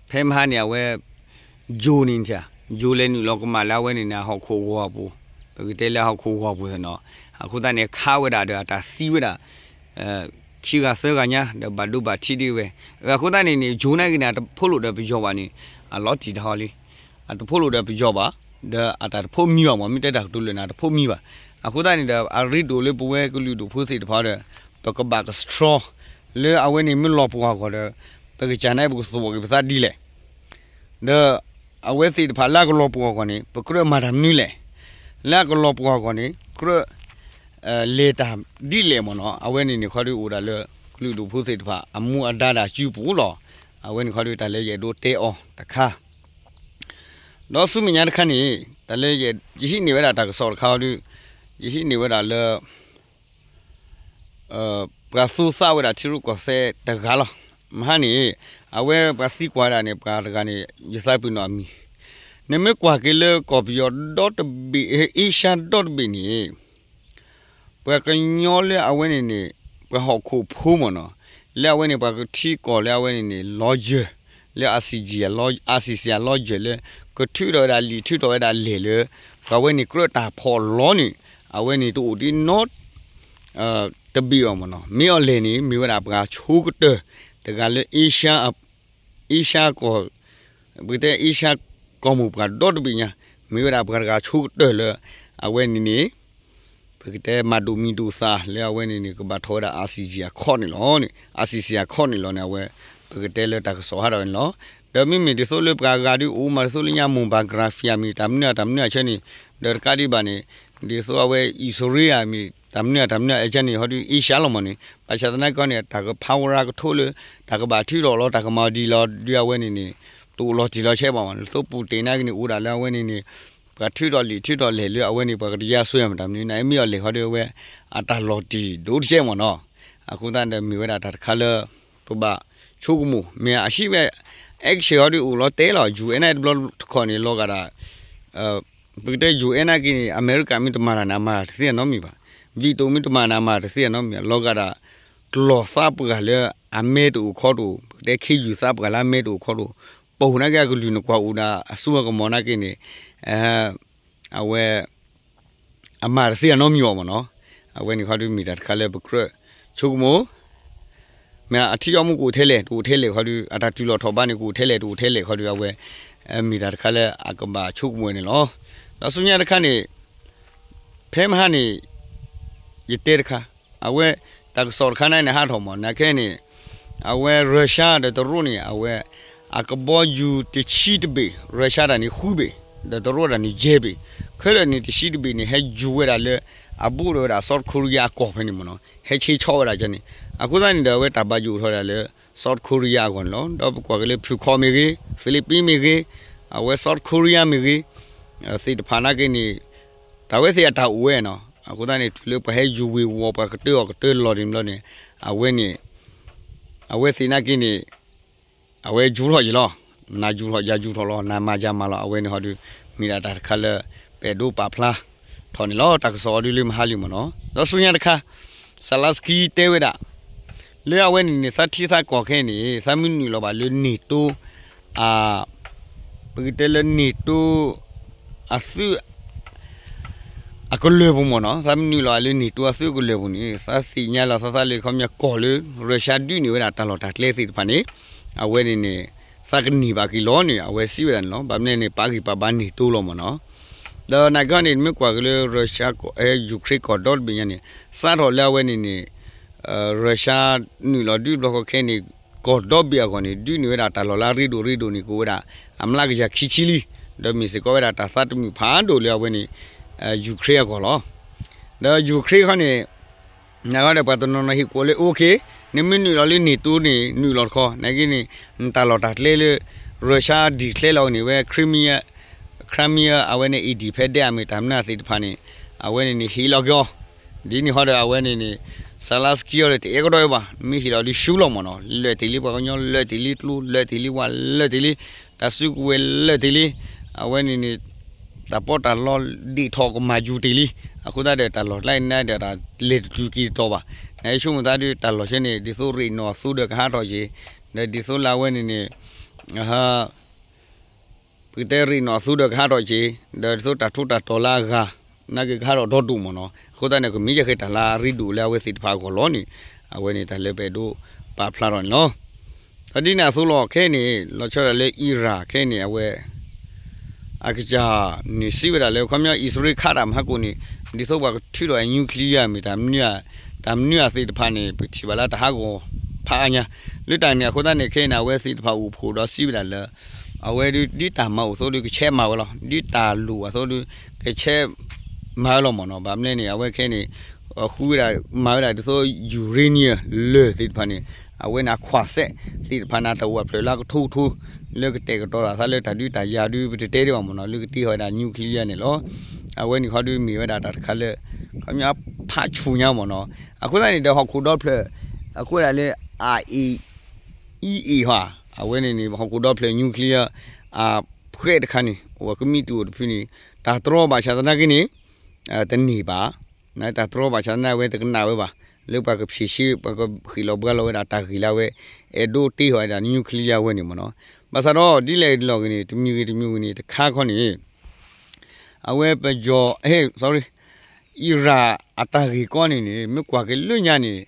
ဖဲမဟါန့ၣ် အဝဲ ယိၤန့ၣ် ယိၤလဲၤနုာ်လီၤကမၣ်လၢအဝဲန့ၣ်န့ၣ် အဟီၣ်ခိၣ်ဂီၤအပူၤ ပကတဲလၢအဟီၣ်ခိၣ်ဂီၤပူၤနီၤ. အဃိသတးန့ၣ် ခးဝဲဒၣ်ဒီးအတၢ်သံဝဲဒၣ် ခံ ခံဂၤသၢဂၤညါ ဒီးဘၣ်ဒိဘၣ်ထံးဒ်ဝဲ, အဃိသတးန့ၣ်န့ၣ် ယိၤနာ်က့န့ၣ် အတဖိးလိာ်ဒီးပယီၤဘၣ်န့ၣ် အလီၤတံၢ်တဟီလံ, အတဖိးလိာ်ဒီးပယီၤဘၣ်, ဒီးအတၢ်တဖိးမံဘၣ်မး မ့ၢ်တဲတၢ်ကတိၤလၢာ်န့ၣ် အတဖိးမံဘၣ်. အဃိသတးန့ၣ်ဒီး အရ့ဒိၣ်လၢပဝဲကလုာ်ဒူၣ်ဖိသ့ၣ်တဖၣ်ဒီး ပကဘၣ်ကဆှီ လၢအဝဲန့ၣ်မ့ၢ်လီၤပှီၢ်အဂီၢ်ဒီး ပကစၢ်န့ၣ်ပကသဝီက့ၤပသးဒ်လဲၣ် ဒီးအဝဲသ့ၣ်တဖၣ်လၢအကလီၤပှီၢ်အဂီၢ်န့ၣ် ပကြၢးမၤတၢ်မနုၤလဲၣ်, လၢအကလီၤပှီၢ်အဂီၢ်န့ၣ် ကြၢး လဲၤတၢ်ဒ်လဲၣ်မ့ၢ်နီၤ. အဝဲန့ၣ်န့ၣ်ခီဒုးအိၣ်ဒၣ်လၢ ကလုာ်ဒူၣ်ဖိသ့ၣ်တဖၣ် အမူအဒါတၢ်စုပူၤလီၤ. အဝဲန့ၣ်ခီဒုးတၢ်လၢယအဲၣ်ဒိးတဲအီၤတခါ ဒီးဆူမဲာ်ညါတခါန့ၣ် တၢ်လၢယ ယဟံးန့ၢ်ဝဲဒၣ်တၢ်ကစီၣ်တခါအီၤဒုး ယဟံးန့ၢ်ဝဲဒၣ်လၢ ပှၤသူသးဝဲဒၣ်ထံရူၢ်ကီၢ်သဲးတဂၤလီၤ. မဟါန့ၣ် အဝဲပှၤသံကွၢ်ဝဲဒၣ်န့ၣ် ပှၤတဂၤန့ၣ် ယသးပ့ၤနီၣ်အမံၤ, နမ့ၢ်ကွၢ်က့ၤလၢကီၢ်ပယီၤဒီတဘ့ၣ် အ့ရှါဒီတဘ့ၣ်န့ၣ် ပှၤကညီလၢအဝဲန့ၣ်န့ၣ် ပှၤဟီၣ်ခိၣ်ဖိမ့ၢ်နီၤ, လၢအဝဲန့ၣ် ပှၤကထံကီၢ်လၢအဝဲန့ၣ်န့ၣ် lawyer လၢ ICJ အ ICC အ lawyer လၢ ကထုးထီၣ်ဝဲဒၣ်လံာ် ထုးထီၣ်ဝဲဒၣ်လဲၢ်လၢ ပှၤဝဲန့ၣ်ကြၢးတၢ်ဖီၣ်လီၤန့ၣ် အဝဲန့ၣ်တအိၣ်ဒံးနီတဘ့ၣ်အီၤမ့ၢ်နီၤ. မ့ၢ်အီၤလဲၣ်န့ၣ် မ့ၢ်ဝဲဒၣ်ပှၤဆိကတၢၢ်တဂၤလၢ အ့ရှါကီၢ် ပကတဲအ့ရှါကီၢ်မိၢ်ပှၢ်ဒီတဘ့ၣ်ညါ မ့ၢ်ဝဲဒၣ်ပှၤတဂၤဆိကတၢၢ်လၢ အဝဲန့ၣ်န့ၣ် ပကတဲမၤဒိၣ်မံၤဒိၣ်သးလၢအဝဲန့ၣ်န့ၣ် ကဘၣ်ထီၣ်ဝဲဒၣ် ICJ အခီၣ်န့ၣ်လီၤန့ၣ် ICC အခီၣ်န့ၣ်လီၤန့ၣ် အဝဲ ပကတဲလၢတၢ်ကစီၣ်ဟးထီၣ်န့ၣ်လီၤ. ဒီးမ့မ့ၢ်ဒ်သိးလၢပှၤဂၤဒုးအိၣ်မးဒ်သိးလၢညါမိၢ်ဘၣ် ကရၤဖံးမံၤ တၢ်မနုၤတၢ်မနုၤအဆၢန့ၣ် ဒီးတကးဒံးဘၣ်န့ၣ် ဒ်သိးအဝဲအံၣ်စရ့လးမံၤ တၢ်မနုၤတၢ်မနုၤအဆၢန့ၣ် ဟီဒုးအ့ရှါလီၤမ့ၢ်န့ၣ် ဘၣ်ဆၣ်သနာ်က့န့ၣ် တၢ်ကဖးဝရၤကထိလၢ တၢ်ကဘၣ်ထုးထီၣ်လီၤ တၢ်ကမၤအီၤဒ်လီၤ ဒုးအဝဲန့ၣ်န့ၣ် တအိၣ်လီၤတံၢ်လီၤဆဲးဘၣ်မ့ၢ် ဒ်သိးပူၣ်တ့ၢ်နာ်က့န့ၣ် အိၣ်ဒၣ်လၢအဝဲန့ၣ်န့ၣ် ပှၤထုးထီၣ်လံာ်ထုးထီၣ်လဲၢ်လၢအဝဲန့ၣ် ပှၤကတယါစွဲမတၤမနုၤန့ၣ် မ့ၢ်အီၤလဲၢ်ခီဒုးအဝဲ အတၢ်လီၤတံၢ်ဒိၣ်တကဲမ့ၢ်နီၤ. အဃိသတးဒီးမ့ၢ်ဝဲဒၣ်တၢ်တခါလၢ ပဘၣ်ဆိကမိၣ် မ့ၢ်အဟံးဝဲ action ဟီဒုးအိၣ်လီၤတဲလီၤ ယူၣ်အဲၣ် တဘျီတခီၣ်န့ၣ် လီၤဂာ်ဒၣ် ပကတဲ ယူၣ်အဲၣ် နာ်က့န့ၣ် အမဲရကၤမ့ၢ်တမၤတၢ်န့ၣ် အမၤတသ့အနီတမံၤဘၣ်, veto မ့ၢ်တမၤန့ၣ် အမၤတသ့အနီတမံၤဘၣ်, လီၤဂာ်ဒၣ် ကျီၢ်သးပှၢ်လၢအမဲတအိၣ်ခီတအိၣ် ပကတဲခ့ယုၢ်သးပှၢ်လၢအမဲတအိၣ်ခီတအိၣ် ပိာ်နာ်က့အကလုၢ်နကွၢ်အိၣ်ဒၣ်အစိအကမီၤနာ်က့န့ၣ် အဝဲ အမၤတသ့အနီတမံၤဘၣ်မ့ၢ်နီၤ. အဝဲန့ၣ်ခီဒုးမ့ၢ်တၢ်တခါလၢပကြၢးဆိကမိၣ် မ့ၢ်အထံအီမူကအိၣ်ထဲလဲၣ် တအိၣ်ထဲလဲၣ်ခီဒုး အတၢ်တုၤလီၤထီၣ်ဘးန့ၣ် ကအိၣ်ထဲလဲၣ် တအိၣ်ထဲလဲၣ်ခီဒုး အဝဲ မ့ၢ်တၢ်တခါလၢအကဘၣ်ဆိကမိၣ်န့ၣ်လီၤ. ဒီးဆူညါတခါန့ၣ် ဖဲမဟါန့ၣ် ယတဲတခါ အဝဲ တၢ်ကစီၣ်တခါန့ၣ်န့ၣ် ဟးထီၣ်မ့ၢ် နာ်က့န့ၣ် အဝဲ Russia ဒီးတရူးန့ၣ် အဝဲ အကဘီယူၤတဆံတဘ့ၣ် Russia တၢ်န့ၣ်ဃုဘ့ၣ် ဒီးတရူးတၢ်န့ၣ်ယဲၢ်ဘ့ၣ် ခဲလၢာ်န့ၣ်တဆံတဘ့ၣ်န့ၣ် ဟဲယူၤဝဲဒၣ်လၢ အဘူးဒီးဝဲဒၣ် South Korea အကီၢ်ဖဲန့ၣ်မ့ၢ်နီၤ ဟဲဆ့ဆီဝဲဒၣ်ကန့ၣ် အဃိသတးန့ၣ်ဒီး အဝဲတၢ်ဘၣ်ယိၣ်ထီၣ်ဒၣ်လၢ South Korea အဂီၢ်န့ၣ်လီၤ. ဒီးပကွၢ်က့ၤလၢ ဖုခီမ့ၢ်ဂ့ၤ Philippines မ့ၢ်ဂ့ၤ အဝဲ South Korea မ့ၢ်ဂ့ၤ သ့ၣ်တဖၣ်နာ်က့န့ၣ် တၢ်ဝဲသ့ၣ်အတၢ်အိၣ်ဝဲနီၤ အဃိသတးန့ၣ် တုၤလၢပှၤဟဲယူၤဝ့ၤဝီၤ ပှၤကတၢၢ်အီၤကတၢၢ်လီၤန့ၣ်ဘျီန့ၣ် အဝဲန့ၣ် အဝဲသ့ၣ်နာ်က့န့ၣ် အဝဲယူၤထီၣ်ယံၤလီၤ. နၤယူၤထီၣ်ယၤယူၤထီၣ်လီၤ နၤမၤယၤမၤလီၤ အဝဲန့ၣ်ဟီဒုး မ့ၢ်ဒၣ်တၢ်တခါလၢ ပအဲၣ်ဒိးပာ်ဖျါထီၣ်န့ၣ်လီၤ. တၢ်ကစီၣ်အီၤဒုးလၢမဟါလံမ့ၢ်နီၤ ဒီးဆူညါတခါ Zelenskyy တဲဝဲဒၣ် လၢအဝဲန့ၣ်န့ၣ် သးထံသးကီၢ်ခဲအံၤန့ၣ် သးမ့ၢ်နုာ်လီၤဘၣ်လၢ NATO အ ပကတဲလၢ NATO အသုး အကလၢၤပူၤမ့ၢ်နီၤ သးမ့ၢ်နုာ်လီၤလၢ NATO အသုးအကလၢၤပူၤန့ၣ် သးသ့ၣ်ညါလီၤသးသးလၢခီပညီကီၢ်လၢ Russia ဒုးန့ၢ်ဝဲဒၣ်တၢ်လီၢ်တၢ်ကျဲသ့ၣ်တဖၣ်န့ၣ် အဝဲန့ၣ်န့ၣ် သးကန့ၢ်ဘၣ်က့ၤလီၤန့ၣ် အဝဲစံးဝဲဒၣ်န့ၣ်လီၤ. ဘၣ်မနုၤန့ၣ် ပာ်ဂံၢ်ပာ်ဘါ NATO လီၤမ့ၢ်နီၤ. ဒီးနာ်က့န့ၣ် မ့ၢ်ကွၢ်က့ၤလၢ Russia ကီၢ် Ukraine ကီၢ်ဒီတဘ့ၣ်ညါန့ၣ် စးထီၣ်လၢအဝဲန့ၣ်န့ၣ် Russia နုာ်လီၤဒုးတဘျီဃီခဲအံၤန့ၣ် ကီၢ်ဒီဘ့ၣ်အဂီၢ်န့ၣ် ဒုးန့ၢ်ဝဲဒၣ်တၢ်လီၢ်လၢအရ့ဒိၣ်ရ့ဒိၣ်န့ၣ် ကအိၣ်ဝဲဒၣ် အမျးကယၤခံဆံလံ. ဒီးမ့ၢ်စ့ၢ်ကီးဝဲဒၣ်တၢ်သးတမုာ်ဖးဒိၣ်လၢအဝဲန့ၣ် Ukraine အဂီၢ်လီၤ. ဒီး Ukraine ခီန့ၣ် နာ်က့ဒီးပှၤတနီၤနီၤဟ့ၣ်ကွီၢ်လၢ OK နမ့ၢ်နုာ်လီၤလၢ NATO န့ၣ် နုာ်လီၤတခီ နာ်က့န့ၣ် နတၢ်လီၢ်တၢ်ကျဲလၢ Russia declare လီၤန့ၣ်ဝဲ Crimea Crimea အဝဲန့ၣ် independent အမ့ၢ်တၢ်မနုၤသ့ၣ်တဖၣ်န့ၣ် အဝဲန့ၣ်န့ၣ်ဟ့ၣ်လီၤက့ၤအီၤ ဒ်န့ၣ်ဃီဒီးအဝဲန့ၣ်န့ၣ် Zelenskyy အီၤဒီး တအဲၣ်ကဒီးဝဲဘၣ် မ့ၢ်ဟ့ၣ်လီၤဒုးဆူလီၤမ့ၢ်နီၤ လၢာ်တ့ၢ်လံ ပှၤကညီလၢာ်တ့ၢ်လံ ကျိလၢာ်တ့ၢ်လံ ဝၣ်လၢာ်တ့ၢ်လံ တၢ်စုကဝဲၤလၢာ်တ့ၢ်လံ အဝဲန့ၣ်န့ၣ် တၢ်ပီးတၢ်လီဒ်ထီၣ်ကမၤယူၤတ့ၢ်လံ အဃိသတးဒီးတၢ်လီၢ်ကျဲန့ၣ်ဒီးတၢ်လဲၤတတုၤက့ၤတတီၤဘၣ် နဆိကမိၣ်သးဒုးတၢ်လီၢ်ဆဲန့ၣ် ဒ်သိးရ့ၣ်နီၣ်အသိဒီးကဟးထီၣ်က့ၤ ဒီးဒ်သိးလၢအဝဲန့ၣ်န့ၣ် ပကတဲရ့ၣ်နီၣ်အသိဒီးကဟးထီၣ်က့ၤ ဒီးဒ်သိးတၢ်ထူးတၢ်တီၤလၢအဂၤ နာ်က့ကဟးထီၣ်ဒီဒိၣ်မ့ၢ်နီၤ အဃိသတးန့ၣ် ကမ့ၢ်ယဲၢ်ဃဲတၢ်လၢအရ့ဒိၣ်လၢအဝဲသ့ၣ်တဖၣ်အဂီၢ်လီၤန့ၣ် အဝဲန့ၣ်တၢ်လၢပအဲၣ်ဒိးပာ်ဖျါထီၣ်န့ၣ်လီၤ. ဒီးဒ်န့ၣ်အသိးလီၤ ခဲအံၤန့ၣ် လီၤဆီဒၣ်တၢ်လၢ Iran ခဲအံၤန့ၣ် အဝဲ အကစၢ်န့ၣ်စံးဝဲဒၣ်လၢ ခီပညီ အံၣ်စရ့လးခးတၢ်မဟါကိၣ်န့ၣ် ဒ်သိးပှၤကထုးထီၣ် nuclear မ့ၢ်တၢ်မနုၤဧါသ့ၣ်တဖၣ်န့ၣ် ပထံၣ်ဘၣ်လၢတၢ်ဟးဂီၤဖးအါညါ လၢတၢ်န့ၣ်အဃိသတးန့ၣ် ခဲအံၤန့ၣ် အဝဲသ့ၣ်တဖၣ်အိၣ်ဖှိၣ်ဒီးစံးဝဲဒၣ်လၢ အဝဲဒ်တၢ်မၤအိၣ်အသိးဒီး ကဆဲးမၤဝဲလီၤ. ဒ်တၢ်လိၣ်အသိးဒီး ကဆဲးမၤဝဲလီၤမ့ၢ်နီၤ. ဘၣ်မနုၤန့ၣ် အဝဲခဲအံၤန့ၣ် ဃုဝဲဒၣ် မၤဝဲဒၣ်ဒ်သိး uranium လၢၢ်သ့ၣ်တဖၣ်န့ၣ် အဝဲန့ၣ်အခွါစဲးသ့ၣ်တဖၣ်န့ၣ် တၢ်အိၣ်အဖျၢၣ်လၢအကထိကထိ လၢကတဲာ်ကတီၤတၢ်သးလၢတၢ်ဒုးတၢ်ယၤဒုး ပတတဲဒံးဘၣ်မ့ၢ်နီၤ လၢကတ့ထီၣ်ဝဲဒၣ် nuclear န့ၣ်လီၤ. အဝဲန့ၣ်ခီဒုးမ့ၢ်ဝဲဒၣ်တၢ်တခါလၢ ခီပညီဖးဆူၣ်ညါမ့ၢ်နီၤ. အဃိသတးန့ၣ်ဒီးဟီၣ်ခိၣ်ဒီဖျၢၣ် အကွဲးဒၣ်လၢ အအံၤ အံၤအံၤဟီ အဝဲန့ၣ်န့ၣ် ဟီၣ်ခိၣ်ဒီဖျၢၣ် nuclear အဖှဲးတခါန့ၣ် အိၣ်ဝဲကမံးတံာ်အိၣ်တဖုန့ၣ် တၢ်တြီဘၣ်ဆၣ်သနာ်က့န့ၣ် တန့ၢ်ဘၣ် တၢ်တြီဘၣ်ဆၣ်သနာ်က့ အဝဲတကနၣ်ဝဲဘၣ် လၢပှၤကဖြေရှင်း ပှၤကဃ့ၣ်လီၤဘှါလီၤဝဲဒၣ်တၢ်ဂ့ၢ်လၢအဝဲ အဲၣ်ဒိးတ့ထီၣ်ဝဲဒၣ် nuclear ဝဲန့ၣ်မ့ၢ်နီၤ. ဘၣ်ဆၣ်ဒီးဒ်လဲၣ်ဒ်လဲၣ်ဂ့ၤန့ၣ် တမံၤဂ့ၤတမံၤဂ့ၤန့ၣ် တခါခီန့ၣ် အဝဲပယီၤ sorry Iran အတၢ်ဂ့ၢ်ကီန့ၣ်န့ၣ် မ့ၢ်ကွၢ်က့ၤလၢညါန့ၣ်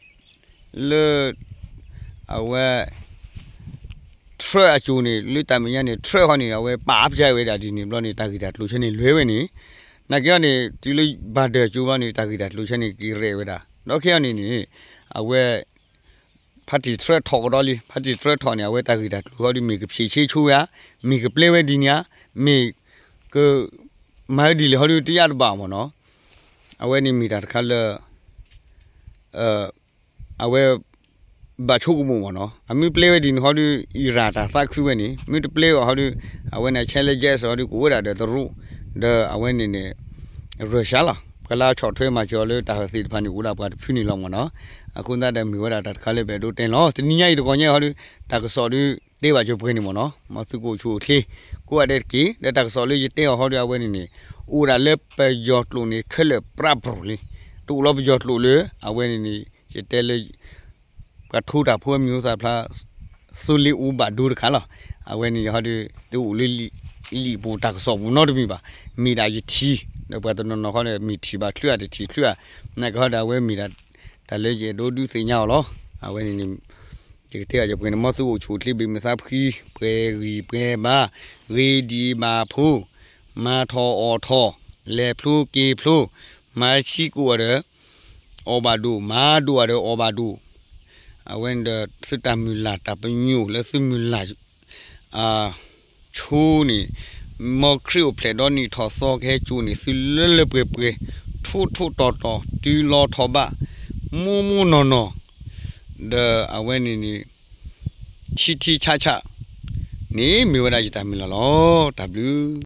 လၢ အဝဲ Trump အစိၤန့ၣ် လၢတၢ်မဲာ်ညါန့ၣ် Trump ဟီန့ၣ် အဝဲပာ်ဖျါဝဲဒၣ်ဒ်န့ၣ်ဘျီန့ၣ် တၢ်ဂ့ၢ်တၢ်ကျိၤဆၢန့ၣ်လွဲဝဲန့ၣ် နာ်က့ဟီန့ၣ် တုၤလၢ Biden အစိၤဘျီန့ၣ် တၢ်ဂ့ၢ်တၢ်ကျိၤဆၢန့ၣ်က့ၤရဲၣ်ဝဲဒၣ် ဒီးခဲအံၤန့ၣ်န့ၣ် အဝဲ ဖါတံၣ် Trump ထီၣ်ကဒီးလံ ဖါတံၣ် Trump ထီၣ်န့ၣ် အဝဲတၢ်ဂ့ၢ်တၢ်ကျိၤဟီဒုး မ့ၢ်ကဖြေရှင်းဆိဝဲဧါ, မ့ၢ်ကပျဲဝဲဒ်န့ၣ်ဧါ, မ့ၢ်က မၤဝဲဒ်လဲၣ်ဟီဒုးတယၣ်တဘၣ်မ့ၢ်နီၤ. အဝဲန့ၣ်မ့ၢ်တၢ်တခါလၢ အဝဲ ဘၣ်ဆိကမိၣ်မ့ၢ်နီၤ. အမ့ၢ်ပျဲဝဲဒ်န့ၣ်ဟီဒုး Iran တၢ်သးခုဝဲန့ၣ် မ့ၢ်တပျဲဝဲဟီဒုး အဝဲန့ၣ် challenges ဟီဒုး ကအိၣ်ဝဲဒၣ်ဒီးတရူး ဒီးအဝဲန့ၣ်န့ၣ် Russia လီၤ. ပှၤလၢဆီၣ်ထွဲမၤစၢၤအီၤလၢတၢ်သ့ၣ်တဖၣ်န့ၣ် အိၣ်ဒၣ်ပှၤတဖုန့ၣ်လီၤမ့ၢ်နီၤ. အဃိသတးဒီးမ့ၢ်ဝဲဒၣ်တၢ်တခါလၢပအဲၣ်ဒိးတဲန့ၣ်လီၤ. တနံၤညါအံၤတကီၢ်ညါဟီဒုး တၢ်ကစီၣ်ဒုး တဲဘၣ်ကၠိပှဲၤန့ၣ်မ့ၢ်နီၤ. မ်သုကအိၣ်ဆူၣ်အိၣ်ချ့ ကိးဂၤဒဲးတက့ၢ်. ဒီးတၢ်ကစီၣ်လၢယတဲအီၤဟီဒုး အဝဲန့ၣ်န့ၣ် အိၣ်ဒၣ်လၢပယီၤကျိာ်န့ၣ် ခဲလၢာ်ပြးပြူၤလံ. တအိၣ်လီၤပယီၤကျိာ်လၢ အဝဲန့ၣ်န့ၣ် ယတဲလၢ ပှၤထိတၢ်ဖိအမံၤဟိသၣ်ဖျါ သိလ့ၣ်အူဘၣ်ဒိတခါလီၤ. အဝဲန့ၣ်ယဟီဒုး တအိၣ်လၢလံာ်ပူၤတၢ်ကစီၣ်ပူၤနီတမံၤဘၣ်. မ့ၢ်ဒၣ်ယထံၣ် ဒီးပှၤတနီၤနီၤဃီဒီး မ့ၢ်ထံၣ်ဘၣ်ချုးဧါတထံၣ်ချုးဧါ နာ်က့ဟီဒီး အဝဲမ့ၢ်ဒၣ် တၢ်လၢယအဲၣ်ဒိးဒုးသ့ၣ်ညါအီၤလီၤ. အဝဲန့ၣ်န့ၣ် ယကတဲဘၣ်ယပှဲၤန့ၣ် မ်သုအိၣ်ဆူၣ်အိၣ်ချ့ ဘၣ်မုာ်သးဖှံ ပှဲၤဂံၢ်ပှဲၤဘါ ဂ့ၤဒံးဘၣ်ဖိ မၤထီၣ်အီၣ်ထီၣ် လဲၤဖျိက့ၤဖျိ မၤဆံးကိာ်ဒီး အီၣ်ဘၣ်ဒိၣ် မၤဒိၣ်ဒီးအီၣ်ဘၣ်ဒိၣ်. အဝဲန့ၣ်ဒီး သုတၢ်မုၢ်လၢ်တၢ်ပညိၣ်လၢသုမုၢ်လၢ် အဆိန့ၣ် မ်ခရံာ်အိၣ်ဖျဲၣ်ဒီးနံၣ်ထီၣ်သီကဟဲစိာ်န့ၢ်သုလၢလၢပှဲၤပှဲၤ ထိၣ်ထိၣ်တီၤတီၤ တုၤလီၤထီၣ်ဘး မိၢ်မိၢ်နီၢ်နီၢ် ဒီးအဝဲန့ၣ်န့ၣ် ထံထံဆးဆး န့ၣ်မ့ၢ်ဝဲဒၣ်ယတၢ်မုၢ်လၢ်လီၤ. တၢ်ဘျုး